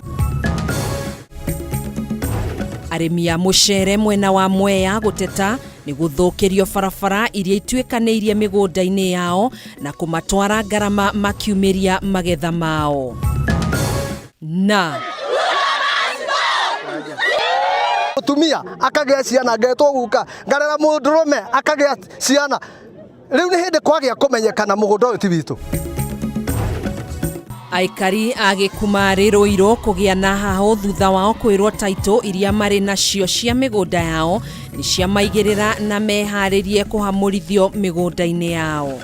Arĩmi a mũcere mwena wa Mwea gũteta nĩ gũthũkĩrio barabara iria ituĩkanĩirie mĩgũnda-inĩ yao na kũmatwara ngarama makiumĩria magetha mao. Na Mutumia akagĩa ciana ngetwo guka ngarera mũndũrũme akagĩa ciana rĩu nĩ hĩndĩ kwagĩa kũmenyekana mũgũnda ũyũ ti witũ. Aikari a Gĩkumarĩ Rũirũ kũgĩa na hahũ thutha wao kwĩrwo taitũ iria marĩ nacio cia mĩgũnda yao nĩ ciamaigĩrĩra na meharĩrie kũhamũrithio mĩgũnda-inĩ yao.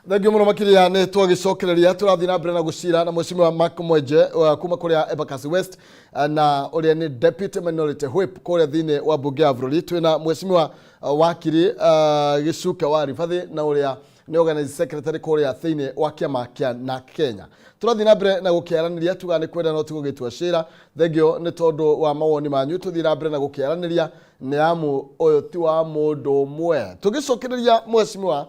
Thengiå må no makiria nä twagäcokereria tå rathiä na mbere na gå cira na mwecimiwa Mark Mwenje kuma kå rä a Embakasi West na å rä a nä Deputy Minority Whip kå rä a thä wa mbunge ya bå rå ri. Twä na mwecimiwa wakiri Gĩcuke wa Ribathĩ na å rä a nä organizing secretary kå rä a thä wa kĩama kĩa NARC Kenya. Tũrathiĩ na mbere na gũkĩaranĩria tuga nĩ kwenda no ti gũgĩtua cira. Thengio nĩ tondũ wa mawoni manyu. Tũthiĩ na mbere na gũkĩaranĩria nĩ amu ũyũ ti wa mũndũ ũmwe. Tũgĩcokereria mwecimiwa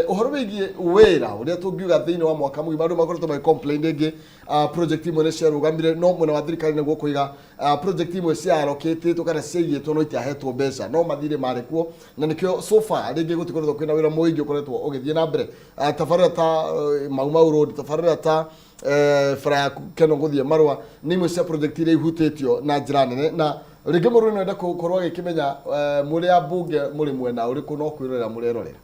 ũhoro wĩgiĩ wĩra ũrĩa tũngiuga thĩinĩ wa mwaka mũgima andũ makoretwo magĩ complain rĩngĩ project imwe nĩ ciarũgamire no mwena wa thirikari nĩguo kũiga project imwe ciarokĩtĩtwo kana ciaigĩtwo no itiahetwo mbeca no mathirĩ marĩ kuo na nĩkĩo so far rĩngĩ gũtikoretwo kwĩna wĩra mũingĩ ũkoretwo ũgĩthiĩ na mbere. Tabarĩra ta Mau Mau Road, tabarĩra ta bara ya Keno gũthiĩ Marũa nĩ imwe cia project iria ihutĩtio na njĩra nene na rĩngĩ mũndũ no ende gũkorwo agĩkĩmenya mũrĩ a mbunge mũrĩ mwena ũrĩkũ no kwĩrorera mũrerorera.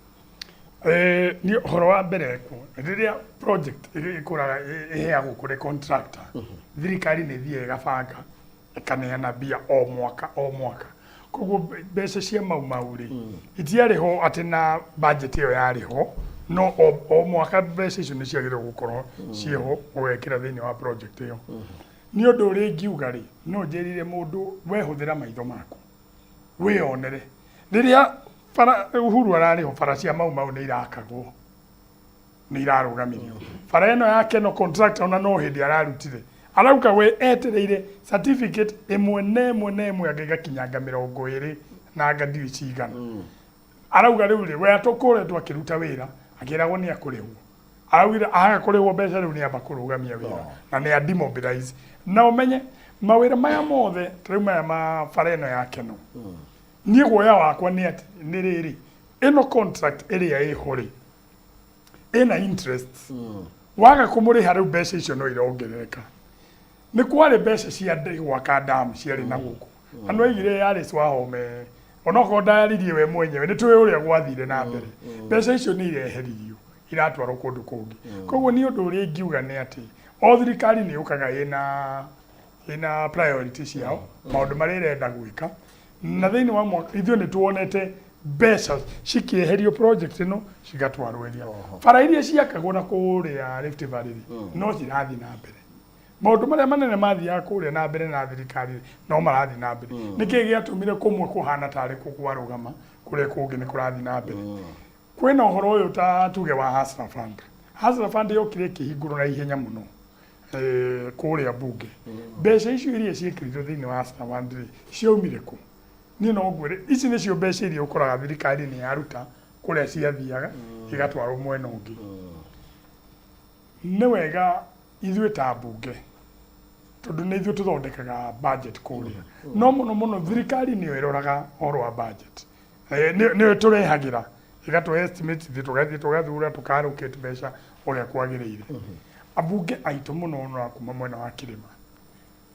Ni ũhoro wa mbere rĩrĩa project ĩkũraga ĩheagwo kũrĩ contractor, thirikari nĩ ĩthiaga ĩgabanga ĩkaneana mbia o mwaka o mwaka. Koguo mbeca cia Mau Mau rĩ itiarĩ ho atĩ na budget ĩyo yarĩ ho, no o mwaka mbeca icio nĩ ciagĩrĩirwo gũkorwo ciĩho ũgekĩra thĩinĩ wa project ĩyo. Nĩ ũndũ ũrĩa ingiuga rĩ, no njĩrire mũndũ wehũthĩra maitho maku wĩyonere rĩrĩa bara Uhuru ararĩ ho, bara cia Mau Mau nĩ irakagwo nĩ irarũgamirio. Bara ĩno ya Keno contractor ona no hĩndĩ ararutire arauga we etereire certificate ĩmwe na ĩmwe na ĩmwe anga igakinyanga 20 na anga ndiũĩ cigana. Arauga rĩu rĩ we atũkoretwo akĩruta wĩra akĩragwo nĩ akũrĩhwo, araugire aga kũrĩhwo mbeca rĩu nĩ amba kũrũgamia wĩra na nĩ a demobilize. Na ũmenye mawĩra maya mothe rĩu maya ma bara ĩno ya Keno, niĩ guoya wakwa nĩ atĩ nĩ rĩrĩ ĩno contract ĩrĩa ĩho rĩ ĩna interest, waga kũmũrĩha rĩu mbeca icio no irongerereka. Nĩ kwarĩ mbeca cia gwaka damu ciarĩ na gũkũ na nĩ waigire yarĩ Wahome onokorwo ndayaririe we mwenyewe nĩ tũĩ ũrĩa gwathire na mbere. Mbeca icio nĩ ireheririo iratwarwo kũndũ kũngĩ. Koguo niĩ ũndũ ũrĩa ingiuga nĩ atĩ o thirikari nĩ yũkaga ĩna priority ciao maũndũ marĩa ĩrenda gwĩka, na thĩinĩ wa mwaka ithuĩ nĩ tuonete mbeca cikĩeherio project ĩno cigatwarwo ĩrĩa bara iria ciakagwo na kũrĩa Rift Valley no cirathiĩ na mbere. Maũndũ marĩa manene mathiaga kũrĩa na mbere na thirikari no marathiĩ na mbere. Nĩkĩ gĩatũmire kũmwe kũhana tarĩ kuo kwarũgama, kũrĩa kũngĩ nĩ kũrathiĩ na mbere? Kwĩna ũhoro ũyũ ta tuge wa Hustler Fund. Hustler Fund yokire ĩkĩhingũrwo na ihenya mũno kũrĩa mbunge. Mbeca icio iria ciĩkĩrirwo thĩinĩ wa Hustler Fund rĩ, ciaumire kũ? Niĩ no ngwĩre ici nĩcio mbeca iria ũkoraga thirikari nĩ yaruta kũrĩa ciathiaga igatwarwo mwena ũngĩ. Nĩ wega ithuĩ ta mbunge tondũ nĩ ithuĩ tũthondekaga budget kũrĩa, no mũno mũno thirikari nĩyo ĩroraga ũhoro wa budget. Nĩyo ĩtũrehagĩra ĩgatũhe estimate, ithuĩ tũgathiĩ tũgathura tũka allocate mbeca ũrĩa kwagĩrĩire. Ambunge aitũ mũno mũno a kuma mwena wa kĩrĩma,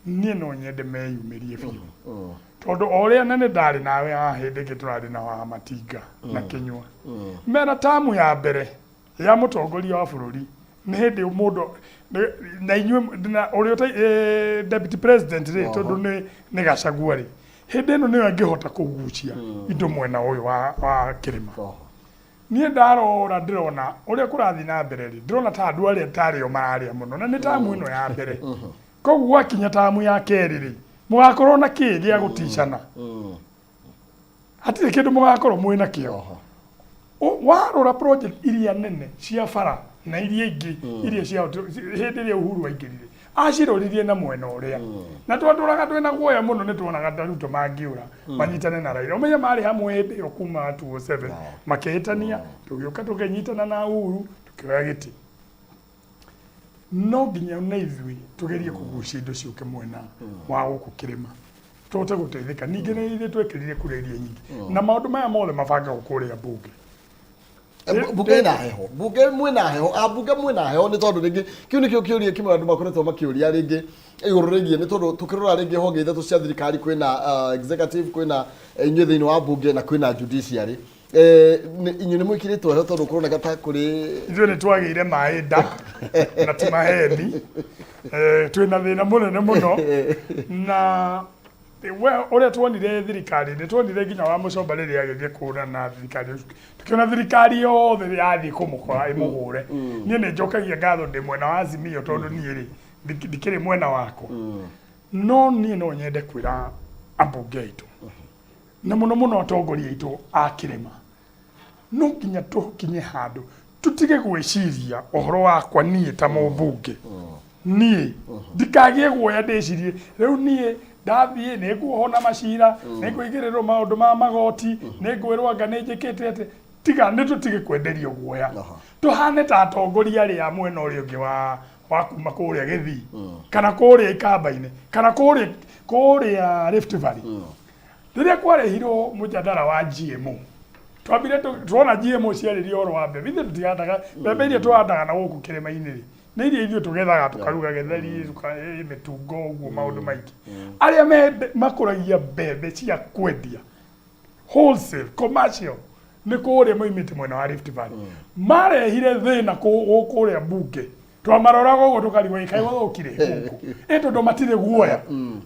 niĩ no nyende meyumĩrie biũ, tondũ o ũrĩa na nĩ ndarĩ nawe haha hĩndĩ ĩngĩ tũrarĩ na wa Matinga na Kĩnyua, mena tamu ya mbere ya mũtongoria wa bũrũri nĩ hĩndĩ mũndũ na inyuĩ na ũrĩa deputy president rĩ, tondũ nĩ Gachagua rĩ, hĩndĩ ĩno nĩyo angĩhota kũgucia indo mwena ũyũ wa kĩrĩma. Niĩ ndarora ndĩrona ũrĩa kũrathiĩ na mbere rĩ, ndĩrona ta andũ arĩa tarĩo mararĩa mũno na nĩ tamu ĩno ya mbere. Koguo gwakinya tamu ya kerĩ rĩ, mũgakorwo na kĩ gĩa gũticana? Hatirĩ kĩndũ mũgakorwo mwĩ nakĩo. Warora project iria nene cia bara na iria ingĩ iria cia hĩndĩ ĩrĩa Uhuru aingĩrire, aciroririe na mwena ũrĩa na twatũraga twĩna guoya mũno. Nĩ tuonaga ta Ruto mangĩũra manyitane na Raila. Ũmenye marĩ hamwe hĩndĩ ĩyo kuma 2007 makĩhĩtania, tũgĩũka tũkĩnyitana na Uhuru tũkĩoya gĩtĩ. No nginya na ithuĩ tũgerie kũgucia indo ciũke mwena wa gũkũ kĩrĩma tũhote gũteithĩka. Ningĩ nĩ ithuĩ twekĩrire kura iria nyingĩ na maũndũ maya mothe mabangagwo kũrĩa mbunge. Mbunge ĩna heho, mbunge mwĩna heho, ambunge mwĩna heho, nĩ tondũ rĩngĩ kĩu nĩkĩo kĩũria kĩmwe andũ makoretwo makĩũria rĩngĩ igũrũ rĩgiĩ, nĩ tondũ tũkĩrora rĩngĩ honge ithatũ cia thirikari, kwĩna executive, kwĩna inyuĩ thĩinĩ wa mbunge na kwĩna judiciary. Inyuĩ nĩ mwĩkĩrĩtwo heho tondũ kũroneka ta kũrĩ Ithuĩ nĩ twagĩire maĩ nda na ti maheni. Twĩna thĩna mũnene mũno na we ũrĩa tuonire thirikari, nĩ tuonire nginya wa Mũcomba rĩrĩa agĩthiĩ kũũra na thirikari, tũkĩona thirikari yothe yathiĩ kũmũkora ĩmũhũre. Niĩ nĩ njokagia ngatho ndĩ mwena wa Azimio, tondũ niĩ rĩ ndikĩrĩ mwena wakwa, no niĩ no nyende kwĩra ambunge aitũ na mũno mũno atongoria aitũ a kĩrĩma, no nginya tũkinye handũ tũtige gwĩciria ũhoro wakwa niĩ ta mũmbunge. Niĩ ndikagĩe guoya ndĩcirie rĩu niĩ ndathiĩ nĩ nguohwo na macira, nĩ ngũigĩrĩrwo maũndũ ma magoti, nĩ ngwĩrwo anga nĩ njĩkĩte atĩ. Tiga nĩ tũtige kwenderio guoya, tũhane ta atongoria arĩa a mwena ũrĩa ũngĩ wa kuma kũrĩa Gĩthii kana kũrĩa Ikamba-inĩ kana kũrĩa Rift Valley. Rĩrĩa kwarehirwo mũjadara wa GMO, twambire tuona GMO ciarĩria ũhoro wa mbembe. Ithuĩ tũtihandaga mbembe iria tũhandaga na gũkũ kĩrĩma-inĩ rĩ, nĩ iria ithuĩ tũgethaga tũkaruga gĩtheri, mĩtungo ũguo, maũndũ maingĩ. Arĩa makũragia mbembe cia kwendia wholesale commercial nĩ kũrĩa moimĩte mwena wa Rift Valley. Marehire thĩna kũrĩa mbunge, twamaroraga ũguo tũkarigwo ĩ kaĩ gũthũkire gũkũ ĩ, tondũ matirĩ guoya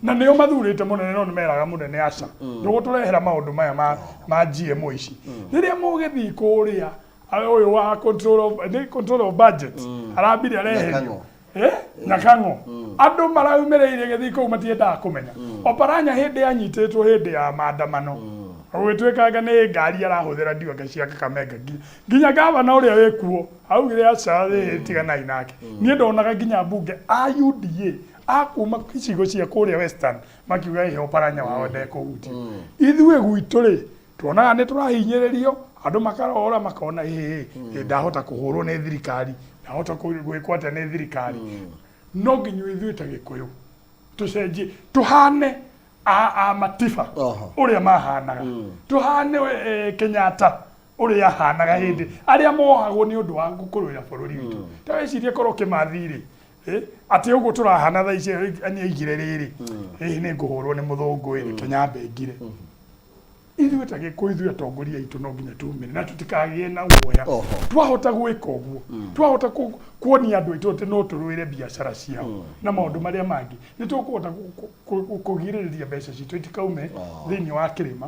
na nĩo mathurĩte mũnene, no nĩmeraga mũnene aca, ndũgũtũrehera maũndũ maya ma GMO ici. Rĩrĩa mũgĩthiĩ kũrĩa ũyũ wa control of, nĩ control of budget arambire areherio. Nyakang'o. Nyakang'o, andũ maraumĩrĩire gĩthiĩ kũu matiendaga kũmenya. Oparanya hĩndĩ anyitĩtwo hĩndĩ ya maandamano, gũgĩtuĩkanga nĩ ngari arahũthĩra ndiũanga cia Kakamega, nginya gavana ũrĩa wĩkuo augire aca, tiganai nake. Niĩ ndonaga nginya mbunge a UDA a kuma icigo cia kũrĩa Western makiuga ĩhe Oparanya wao ndekũhutia. Ithuĩ gwitũ rĩ, tuonaga nĩ tũrahinyĩrĩrio, andũ makarora makona ĩĩ ndahota kũhũrwo nĩ thirikari, ndahota gwĩkwo atĩa nĩ thirikari. No nginya ithuĩ ta Gĩkũyũ tũcenjie, tũhane a Matiba ũrĩa mahanaga, tũhane Kenyatta ũrĩa ahanaga hĩndĩ arĩa mohagwo nĩ ũndũ wa kũrũĩra bũrũri witũ. Ta wĩcirie korwo Kĩmathi rĩ, atĩ ũguo tũrahana thaa ici nĩ aigire rĩrĩ, ĩĩ nĩ ngũhũrwo nĩ mũthũngũ ĩ, reke nyambe ngire. Ithuĩ ta Gĩkũyũ, ithuĩ atongoria aitũ no nginya tumĩre na tũtikagĩe na guoya. Twahota gwĩka ũguo, twahota kuonia andũ aitũ atĩ no tũrũĩre biacara ciao na maũndũ marĩa mangĩ, nĩ tũkũhota kũgirĩrĩria mbeca citũ itikaume thĩinĩ wa kĩrĩma.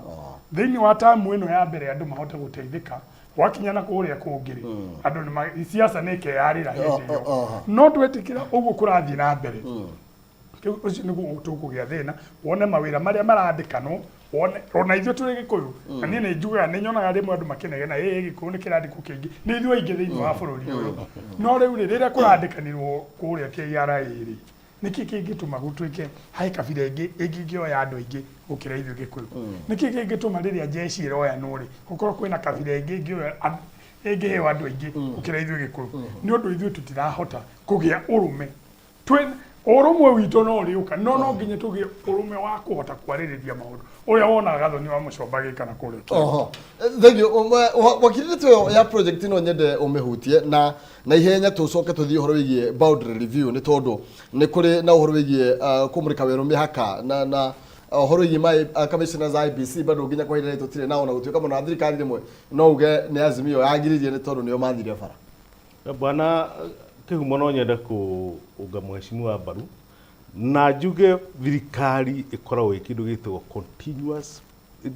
Thĩinĩ wa tamu ĩno ya mbere andũ mahote gũteithĩka. Gwakinya na kũrĩa kũngĩ rĩ, andũ nĩ siasa nĩ ikeyarĩra hĩndĩ ĩyo. No twetĩkĩra ũguo kũrathiĩ na mbere, kĩu ũcio nĩguo tũkũgĩa thĩna. Wone mawĩra marĩa marandĩkanwo, wone ona ithuĩ tũrĩ Gĩkũyũ, na niĩ nĩ njugaga, nĩ nyonaga rĩmwe andũ makĩnegena, ĩĩ Gĩkũyũ nĩ kĩrandĩkwo kĩingĩ, nĩ ithuĩ aingĩ thĩinĩ wa bũrũri ũyũ. No rĩu rĩ, rĩrĩa kũrandĩkanirwo kũrĩa KRA rĩ, nĩkĩ kĩngĩtũma gũtuĩke harĩ kabira ĩngĩ ĩngĩoya andũ aingĩ gũkĩra ithuĩ Gĩkũyũ? Nĩkĩ kĩngĩtũma rĩrĩa jeshi ĩroyanwo rĩ, gũkorwo kwĩna kabira ĩngĩ ĩngĩoya ĩngĩheo andũ aingĩ gũkĩra ithuĩ Gĩkũyũ? Nĩ ũndũ ithuĩ tũtirahota kũgĩa ũrũme. Twĩ ũrũmwe witũ no ũrĩũka, no no nginya tũgĩe ũrũme wa kũhota kwarĩrĩria maũndũ ũrĩa wonaga Gathoni wa Mũcomba agĩka na kũrĩa Kĩambu. Oho. Thank you. Wakiri, ndeto ĩyo ya project no nyende ũmĩhutie na ihenya, tũcoke tũthiĩ ũhoro wĩgiĩ boundary review, nĩ tondũ nĩ kũrĩ na ũhoro wĩgiĩ kũmũrĩka werũ mĩhaka na ũhoro wĩgiĩ my commissioners IEBC bado nginya kwa ihinda rĩrĩ tũtirĩ nao, na gũtuĩka mũno thirikari rĩmwe no uge nĩ Azimio yagiririe nĩ tondũ nĩo mathire bara. Bwana Kĩhumo, no nyende kũunga mheshimiwa mbaru na njuge thirikari ĩkoragwo ĩ kĩndũ gĩtagwo continuous,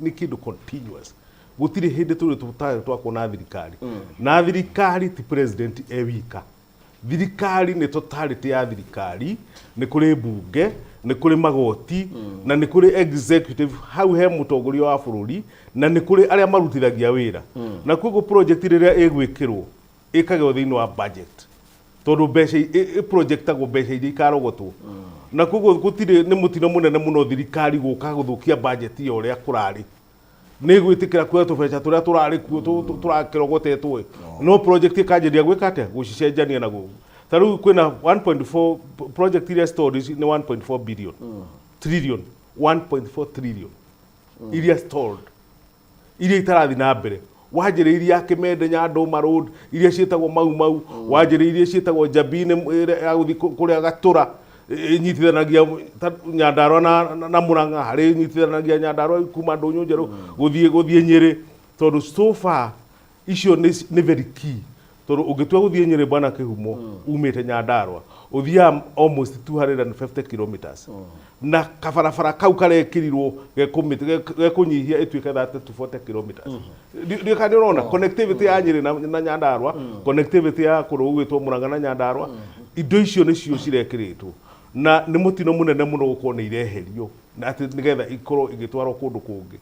nĩ kĩndũ continuous. Gũtirĩ hĩndĩ tũrĩ tũtarĩ twakuona thirikari, na thirikari ti president e wika. Thirikari nĩ totality ya thirikari, nĩ kũrĩ mbunge, nĩ kũrĩ magoti, na nĩ kũrĩ executive, hau he mũtongoria wa bũrũri, na nĩ kũrĩ arĩa marutithagia wĩra. Na koguo project rĩrĩa ĩgwĩkĩrwo ĩkagĩrwo thĩinĩ wa budget, tondũ mbeca ĩ-projectagwo mbeca iria ikarogotwo. Na koguo gũtirĩ, nĩ mũtino mũnene mũno thirikari gũka gũthũkia budget ya ũrĩa kũrarĩ. Nĩ gwĩtĩkĩra kuoya tũbeca tũrĩa tũrarĩ kuo tũrakĩrogotetwo ĩ, no project ĩkanjĩrĩria gwĩka atĩa, gũcicenjania. Na gũkũ ta rĩu kwĩna 1.4 project iria stalled nĩ 1.4 billion, trillion, 1.4 trillion iria stalled, iria itarathi na mbere. Wanjĩrĩirie ya Kĩmende Nyandũma Road, iria ciĩtagwo Mau Mau, wanjĩrĩirie ciĩtagwo Njabini, ĩrĩa ya gũthiĩ kũrĩa Gatũra, ĩnyitithanagia Nyandarua na Mũrang'a, harĩ ĩnyitithanagia Nyandarua kuma Ndũnyũ Njerũ gũthiĩ Nyĩrĩ, tondũ so far icio nĩ very key, tondũ ũngĩtua gũthiĩ Nyĩrĩ, bwana Kĩhumo, umĩte Nyandarua ũthiaga almost 250 kilometers, na kabarabara kau karekĩrirwo gekũnyihia ĩtuĩke 30 to 40 kilometers. Ndiũĩ kana nĩ ũrona connectivity ya Nyĩrĩ na Nyandarua, connectivity ya kũndũ gũgwĩtwo Mũrang'a na Nyandarua. Indo icio nĩcio cirekĩrĩtwo, na nĩ mũtino mũnene mũno gũkorwo nĩ ireherio na atĩ nĩgetha ikorwo igĩtwarwo kũndũ kũngĩ.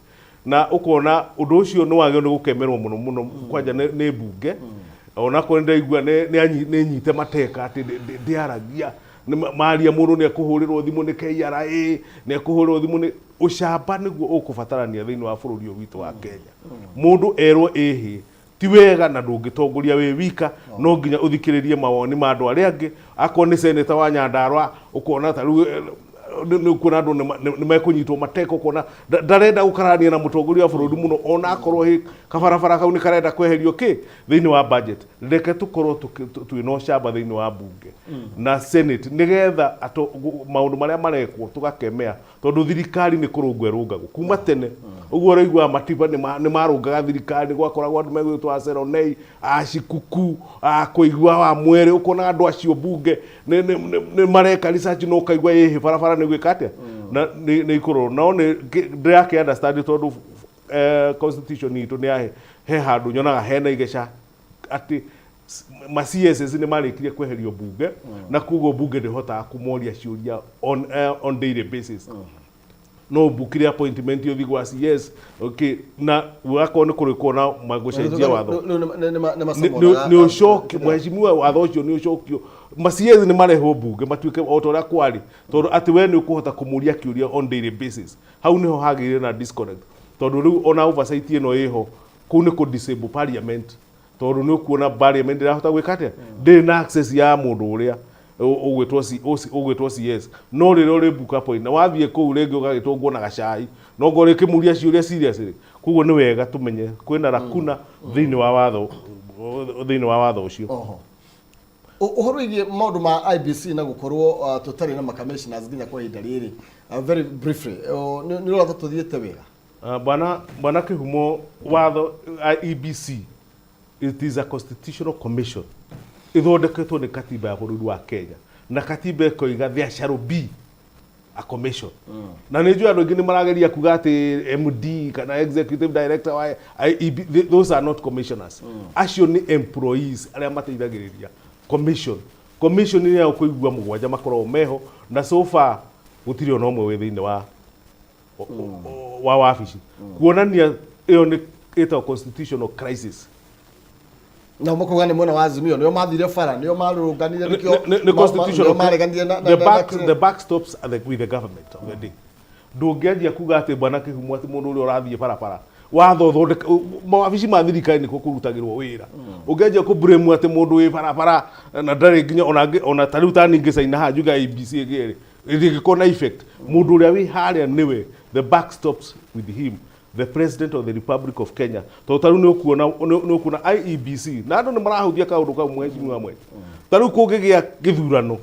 Na ũkona ũndũ ũcio nĩ wagĩrĩirwo nĩ gũkemerwo mũno mũno, kwanja nĩ mbunge, onakorwo nĩ ndaigua nĩ nyite mateka atĩ ndĩaragia. Maria mũndũ nĩ ekũhũrĩrwo thimũ nĩ KRA, nĩ ekũhũrĩrwo thimũ nĩ ũcamba. Nĩguo ũkũbatarania thĩinĩ wa bũrũri ũyũ witũ wa Kenya. Mũndũ erwo ĩhĩ ti wega, na ndũngĩtongoria wĩ wika, no nginya ũthikĩrĩrie mawoni ma andũ arĩa angĩ. Akorwo nĩ seneta wa Nyandarua, ũkona ta rĩu nĩ ũkuona andũ nĩ mekũnyitwo mateka, ũkona ndarenda gũkarania na mũtongoria wa bũrũri mũno, ona akorwo hĩ kabarabara kau nĩ karenda kweherio kĩ thĩinĩ wa budget. Reke tũkorwo twĩna ũcamba thĩinĩ wa mbunge na senate, nĩgetha maũndũ marĩa marekwo tũgakemea, tondũ thirikari nĩ kũrũngwo ĩrũngagwo kuma tene. Ũguo ũraigua matiba nĩ marũngaga thirikari, gwakoragwo andũ megwĩtwo aceronei, acikuku, akũigua wa mwere. Ũkona andũ acio mbunge nĩ mareka research, no ũkaigua ĩhĩ barabara nĩ gwĩka atĩa na nĩ ikũrorwo. No nĩ ndĩrakĩ understand, tondũ constitution itũ nĩ yahe he handũ nyonaga hena igeca atĩ ma CSS nĩ marĩkirie kweherio mbunge, na koguo mbunge ndĩhotaga kũmoria ciũria on daily basis. No mbukire appointment ũthiĩ gwa CS, okay, na wakorwo nĩ kũrĩ kuona magũcenjia watho. Nĩ ũcokio, mheshimiwa, watho ũcio nĩ ũcokio, ma CS nĩ marehwo mbunge matuĩke o ta ũrĩa kwarĩ, tondũ atĩ we nĩ ũkũhota kũmũria kĩũria on daily basis. Hau nĩho hagĩrĩire na disconnect, tondũ rĩu ona oversight ĩno ĩho kũu nĩ kũ disable parliament, tondũ nĩ ũkuona parliament ndĩrahota gwĩka atĩa, ndĩrĩ na access ya mũndũ ũrĩa ũgwĩtwo CS. No rĩrĩa ũrĩ book appoint na wathiĩ kũu rĩngĩ ũgagĩtũngwo na gacai, no ngorwo ĩkĩmũria ciũria seriously. Koguo nĩ wega tũmenye kwĩna lacuna thĩinĩ wa watho ũcio. Oho. Ũhoro wĩgiĩ maũndũ ma IEBC na gũkorwo tũtarĩ na macommissioners nginya kwa ihinda rĩrĩ, very briefly, nĩ ũrona tũthiĩte wega? Bwana Kĩhumo, watho IEBC, it is a constitutional commission ĩthondeketwo nĩ katiba ya bũrũri wa Kenya, na katiba ĩkoiga there shall be a commission. Na nĩ njũĩ andũ aingĩ nĩ marageria kuga atĩ MD kana executive director wa IEB, those are not commissioners. Acio nĩ employees arĩa mateithagĩrĩria commission. Commission nĩ ya kũigua mũgwanja makoragwo meho, na so far gũtirĩ ona ũmwe wĩ thĩinĩ wa wabici, kuonania ĩyo nĩ ĩtagwo constitutional crisis. Na makuga nĩ mwena wa Azimio nĩo mathire bara, nĩo marũrũnganire, nĩkĩo Nĩ constitutional nĩo mareganire na the buck the buck stops with the government of the day. Ndũngĩanjia kuga atĩ bwana Kĩhumo, atĩ mũndũ ũrĩa ũrathiĩ barabara watho ũthondeka mawabici ma thirikari nĩkuo kũrutagĩrwo wĩra, ũngĩanjia kũ blame atĩ mũndũ wĩ barabara na ndarĩ nginya ona ta rĩu tani ngĩcaina haha njuga ABC ĩngĩ rĩ, ĩngĩkorwo na effect, mũndũ ũrĩa wĩ harĩa nĩwe, the buck stops with him, the President of the Republic of Kenya. Tondũ ta rĩu nĩ ũkuona IEBC na andũ nĩ marahũthia kaũndũ kau, mheshimiwa Mwenje. Ta rĩu kũngĩgĩa gĩthurano,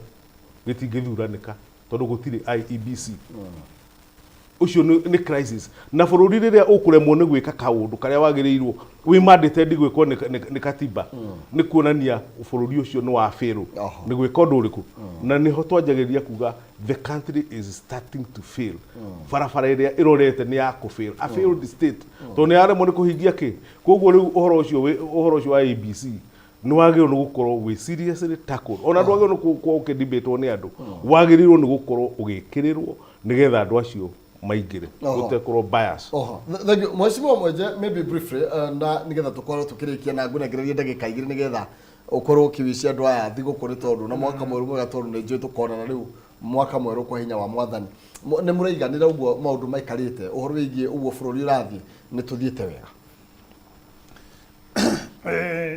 gĩtingĩthuranĩka tondũ gũtirĩ IEBC. Ũcio nĩ crisis na bũrũri rĩrĩa ũkũremwo nĩ gwĩka kaũndũ karĩa wagĩrĩirwo wĩ mandated gwĩkwo nĩ katiba, nĩ kuonania bũrũri ũcio nĩ wa fail nĩ gwĩka ũndũ ũrĩkũ. Na nĩho twanjagĩrĩria kuga the country is starting to fail. Barabara ĩrĩa ĩrorete nĩ ya kũ fail, a failed state, tondũ nĩ yaremwo nĩ kũhingia kĩ. Koguo rĩu ũhoro ũcio wa ABC nĩ wagĩrĩirwo nĩ gũkorwo wĩ seriously tackled. Ona ndwagĩrĩirwo nĩ gũkorwo ũkĩdebatwo nĩ andũ, wagĩrĩirwo nĩ gũkorwo ũgĩkĩrĩrwo nĩgetha andũ acio maingĩre gũtekorwo bias. Oho. Thank you. Mheshimiwa Mwenje, maybe briefly, na nigetha tukorwo tukirikia na ngunengererie ndagĩka 2 nigetha ũkorwo ũkĩwicia andũ aya thigũkũ, nĩ tondũ na mwaka mwerũ mwega, tondũ nĩ njũĩ tũkonana rĩu mwaka mwerũ kwa hinya wa Mwathani. Nĩ mũraiganĩra ũguo maũndũ maikarĩte, ũhoro wĩgiĩ ũguo bũrũri ũrathiĩ, nĩ tũthiĩte wega?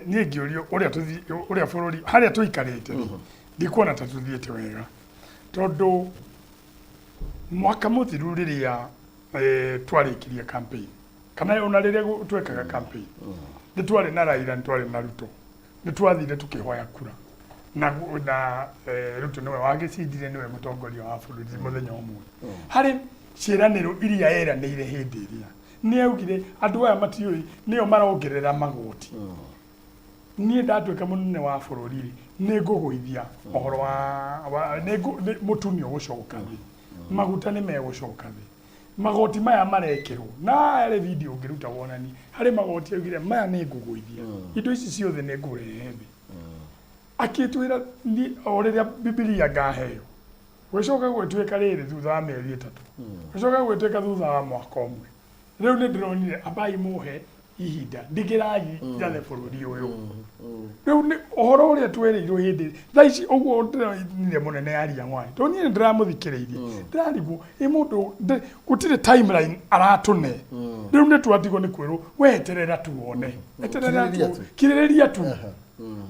Niĩ ngĩũrio ũrĩa ũrĩa bũrũri harĩa tũikarĩte rĩ, ndikuona ta tũthiĩte wega, tondũ mwaka mũthiru rĩrĩa twarĩkirie campaign, kana ona rĩrĩa twekaga campaign, nĩ twarĩ na Raila, nĩ twarĩ na Ruto, nĩ twathire tũkĩhoya kura na Ruto nĩwe wagĩcindire, nĩwe mũtongoria wa bũrũri mũthenya ũmwe. Harĩ ciĩranĩro iria eranĩire hĩndĩ ĩrĩa nĩ augire andũ aya matiũĩ nĩo marongerera magoti, niĩ ndatuĩka mũnene wa bũrũri rĩ, nĩ ngũgũithia ũhoro wa mũtu nĩ ũgũcoka thĩ, maguta nĩ megũcoka thĩ, magoti maya marekĩrwo. Na harĩ video ũngĩruta wonani harĩ magoti augire maya nĩ ngũgũithia, indo ici ciothe nĩ ngũrehe thĩ. Akĩtwĩra o rĩrĩa Bibilia ngaheo. Gũcoka gwĩtuĩka rĩrĩ thutha wa mĩeri 3, gũcoka gwĩtuĩka thutha wa mwaka ũmwe. Rĩu nĩ ndĩronire ambai mũhe ihinda ndigĩrai njathe bũrũri ũyũ. Rĩu nĩ ũhoro ũrĩa twerĩirwo hĩndĩ thaa ici ũguo ndĩronire mũnene aria ng'waĩ, tondũ niĩ nĩ ndĩramũthikĩrĩirie, ndĩrarigwo ĩ mũndũ gũtirĩ timeline aratũne. Rĩu nĩ twatigwo nĩ kwĩrwo we eterera tuone, eterera Kirĩrĩria tu tu. Kirĩrĩria tu.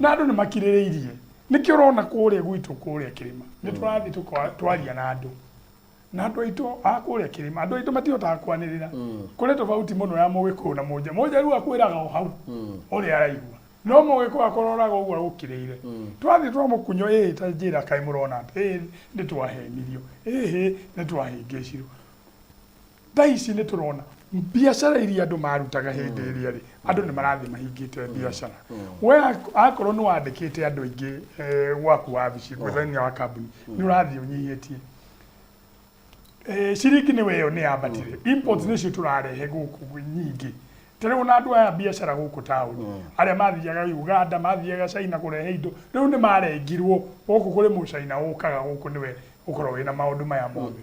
Na andũ nĩ makirĩrĩirie, nĩkĩo ũrona kũrĩa gwitũ, kũrĩa kĩrĩma, nĩ tũrathiĩ twaria na andũ, na andũ aitũ a kũrĩa kĩrĩma, andũ aitũ matihotaga kwanĩrĩra. Kũrĩ tofauti mũno ya Mũgĩkũyũ na Mũnja. Mũnjaruo akwĩraga o hau ũrĩa araigua, no Mũgĩkũyũ akũroraga ũguo agũkirĩire. Twathiĩ twamũkunyo, ĩĩ ta njĩra kaĩ mũrona atĩ ĩĩ nĩ twahenirio, ĩhĩ nĩ twahĩngĩcirwo. Thaa ici nĩ tũrona biacara iria andũ marutaga hĩndĩ ĩrĩa rĩ, andũ nĩ marathiĩ mahingĩte biacara. We akorwo nĩ wandĩkĩte andũ aingĩ gwaku wabici thĩinĩ wa kambuni, nĩ ũrathiĩ ũnyihĩtie. Ciringi nĩ weyo nĩ yambatire, imports nĩcio tũrarehe gũkũ nyingĩ. Ta rĩu ona andũ aya biacara gũkũ taũni arĩa mathiaga Uganda, mathiaga China kũrehe indo, rĩu nĩ marengirwo. Gũkũ kũrĩ Mũcaina ũkaga gũkũ, nĩwe ũkoragwo wĩna maũndũ maya mothe.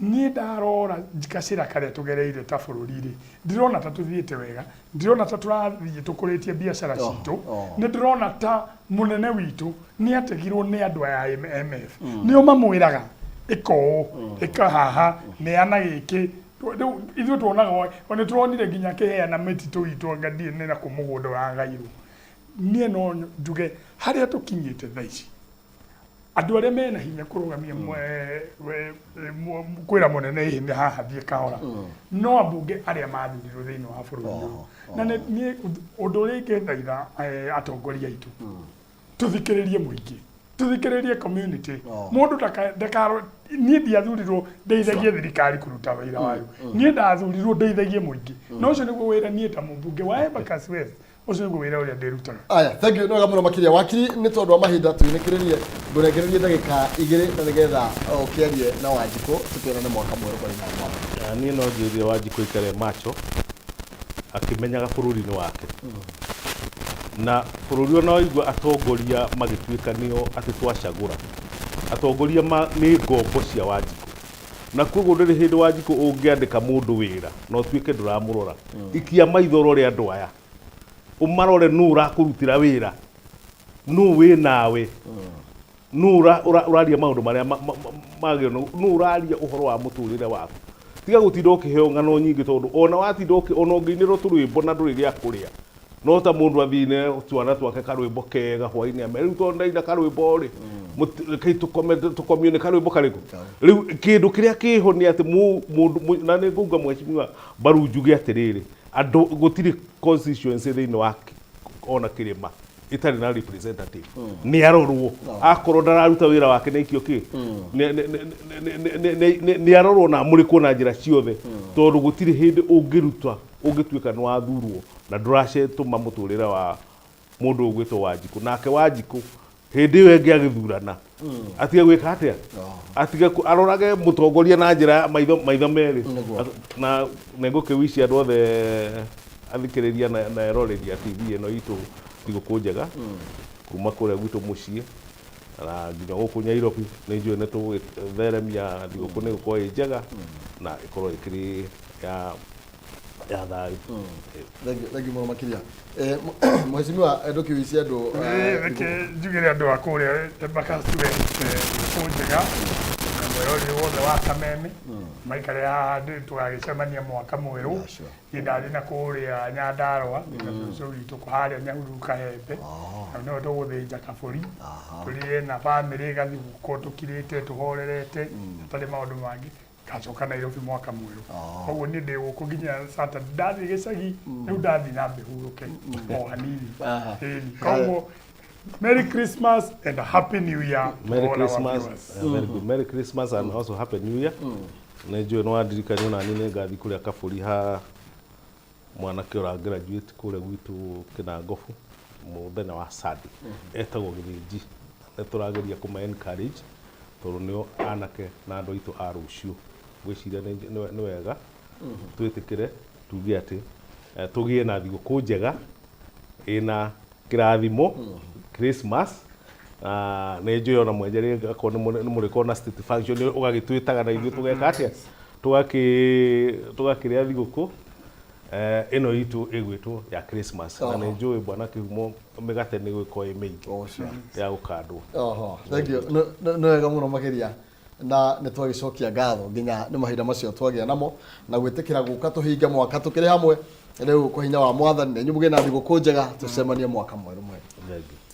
Niĩ ndarora gacĩra karĩa tũgereire ta bũrũri rĩ, ndirona ta tũthiĩte wega, ndirona ta tũrathiĩ tũkũrĩtie biacara citũ. Nĩ ndĩrona ta mũnene witũ nĩ ategirwo nĩ andũ aya a IMF, nĩo mamwĩraga ĩka ũũ, ĩka haha, neana gĩkĩ. Rĩu ithuĩ tuonaga o nĩ tũronire nginya akĩheana mĩtitũ itũ, anga ndiĩ nĩ nakũ mũgũnda ũragairwo. Niĩ no njuge harĩa tũkinyĩte thaa ici, andũ arĩa mena hinya kũrũgamia kwĩra mũnene ĩhĩ nĩ haha thiĩ kahora, no ambunge arĩa mathurirwo thĩinĩ wa bũrũri ũyũ. Na niĩ ũndũ ũrĩa ingĩthaitha atongoria aitũ, tũthikĩrĩrie mũingĩ, tũthikĩrĩrie community. Mũndũ ndakaro niĩ ndiathurirwo ndeithagie thirikari kũruta wĩra wayo, niĩ ndathurirwo ndeithagie mũingĩ, na ũcio nĩguo wĩra niĩ ta mũmbunge wa Embakasi West. Ũcio nĩguo wĩra ũrĩa ndĩrutaga. Aya, thank you, nĩ wega mũno makĩria. Wakiri, nĩ tondũ wa mahinda tũinĩkĩrĩrie, ngũrengererie ndagĩka 2 na nĩgetha ũkĩarie na Wanjikũ tũkĩonane mwaka mwerũ kwa hinya wa Mwathani. Niĩ no njĩrire Wanjikũ aikare macho akĩmenyaga bũrũri nĩ wake. Na bũrũri ona waigua atongoria magĩtuĩka nĩo atĩ twacagũra. Atongoria ma, nĩ ngombo cia Wanjikũ. Na koguo ndũrĩ hĩndĩ Wanjikũ ũngĩandĩka mũndũ wĩra na ũtuĩke ndũramũrora. Ikia maitho ũrore andũ aya. Ũmarore nũ ũrakũrutĩra wĩra. Nũ wĩ nawe. Nũ ũraria maũndũ marĩa magĩrĩire, nũ ũraria ũhoro wa mũtũrĩre waku. Tiga gũtinda ũkĩheo ng'ano nyingĩ tondũ ona watinda ona ũngĩinĩrwo tũrwĩmbo na ndũrĩ gĩa kũrĩa. No ta mũndũ athiĩ twana twake karwĩmbo kega hwainĩ ame rĩu tondũ ndaina karwĩmbo rĩ, rekei tũkome tũkomio nĩ karwĩmbo karĩkũ. Rĩu kĩndũ kĩrĩa kĩho nĩ atĩ mũndũ, na nĩ ngũuga mheshimiwa Mbaru njuge atĩrĩrĩ, andũ gũtirĩ constituency thĩinĩ wa ona kĩrĩma ĩtarĩ na representative. Nĩ arorwo, akorwo ndararuta wĩra wake nĩ aikio kĩ, nĩ arorwo na amũrĩkwo na njĩra ciothe, tondũ gũtirĩ hĩndĩ ũngĩruta ũngĩtuĩka nĩ wathurwo na ndũracetũma mũtũrĩre wa mũndũ ũgwĩtwo Wanjikũ. Nake Wanjikũ hĩndĩ ĩyo ĩngĩ agĩthurana atige gwĩka atĩa, atige arorage mũtongoria na njĩra ya maitho maitho merĩ. Na nĩngũkĩwici andũ othe athikĩrĩria na eroreri a TV ĩno itũ thigũkũ njega kuma kũrĩa gwitũ mũciĩ na nginya gũkũ Nairobi. Nĩ njũĩ nĩ tũgũtheremia thigũkũ, nĩ gũkorwo ĩ njega na ĩkorwo ĩkĩrĩ ya thayũ. Thank you mũno makĩria. Mheshimiwa, ndũkĩwici andũ Reke njugĩre andũ a kũrĩa Embakasi West thigũkũ njega na mweroreri wothe wa Kameme maikare haha tũgagĩcemania mwaka mwerũ. Niĩ ndathiĩ na kũrĩa Nyandarũa na cũcũ witũ harĩa Nyahururu Kahembe, na nĩho tũgũthĩnja kabũri tũrĩe na bamĩrĩ gathigũkũ tũkirĩte tũhorerete hatarĩ maũndũ mangĩ. Ngacoka Nairobi mwaka mwerũ, koguo niĩ ndĩ gũkũ nginya Saturday. Ndathiĩ gĩcagi rĩu ndathiĩ na mbĩhurũke o hanini. Ĩni, koguo Merry Christmas and a Happy New Year to Merry all our Christmas. viewers. Very good. Merry Christmas and also Happy New Year. Nĩ njũĩ nĩ wandirikania ona niĩ nĩ ngathiĩ kũrĩa kabũri ha mwanake ũra graduate kũrĩa gwitũ Kĩnangobu mũthenya wa Sunday. Etagwo Gĩthĩnji. Nĩ tũrageria kũma encourage tondũ nĩo anake na andũ aitũ a rũciũ. Ngwĩciria nĩ wega twĩtĩkĩre tuge atĩ tũgĩe na thigũkũ njega ĩna kĩrathimo Christmas. Nĩ njũĩ ona mwenye rĩ akorwo nĩ mũrĩkorwo na state function ũgagĩtwĩtaga na ithuĩ tũgeka atĩa, tũgakĩrĩa thigũkũ ĩno itũ ĩgwĩtwo ya Christmas. Na nĩ njũĩ bwana Kĩhumo mĩgate nĩ ĩgũkorwo ĩ mĩingĩ ya gũkandwo. Oho, thank you. Nĩ wega mũno makĩria na nĩ twagĩcokia ngatho nginya nĩ mahinda macio twagĩa namo na gwĩtĩkĩra gũka tũhinge mwaka tũkĩrĩ hamwe. Rĩu kwa hinya wa Mwathani na inyuĩ mũgĩe na thigũkũ njega, tũcemanie mwaka mwerũ mwega.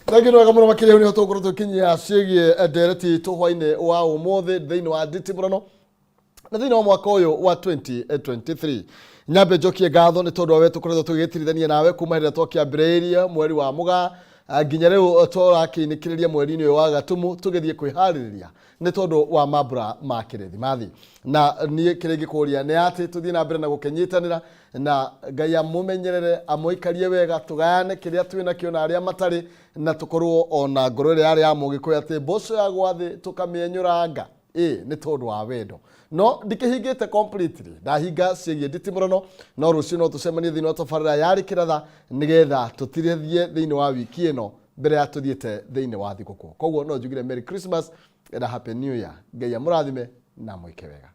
Thank you, nĩ wega mũno makĩria. Hau nĩho tũgũkorwo tũgĩkinyia ciĩgiĩ ndereti itũ hwainĩ wa ũmũthĩ thĩinĩ wa nditimũrano na thĩinĩ wa mwaka ũyũ wa 2023. Nyambe njokie ngatho nĩ tondũ wa we tũkoretwo tũgĩgĩtirithania nawe kuma hĩndĩ ĩrĩa twakĩambĩrĩirie mweri wa Mũgaa nginya rĩu tũrakĩinĩkĩrĩria mweri-inĩ ũyũ wa Gatumu tũgĩthiĩ kwĩharĩrĩria nĩ tondũ wa mambura ma Kĩrĩthimathi. Na niĩ kĩrĩa ingĩkũria nĩ atĩ tũthiĩ na mbere na gũkĩnyitanĩra na Ngai amũmenyerere, amũikarie wega, tũgayane kĩrĩa twĩ nakĩo na arĩa matarĩ, na tũkorwo ona ngoro ĩrĩa yarĩ ya Mũgĩkũyũ atĩ mboco ya gwa thĩ tũkamĩenyũranga ĩ nĩ tondũ wa wendo. No ndikĩhingĩte completely, ndahinga ciĩgiĩ nditimũrano, no rũciũ no tũcemanie thĩinĩ wa tabarĩra yarĩ kĩratha nĩgetha tũtirithie thĩinĩ wa wiki ĩno mbere ya tũthiĩte thĩinĩ wa thigũkũ. Koguo no njugire Merry Christmas and a Happy New Year. Ngai amũrathime na mwĩke wega.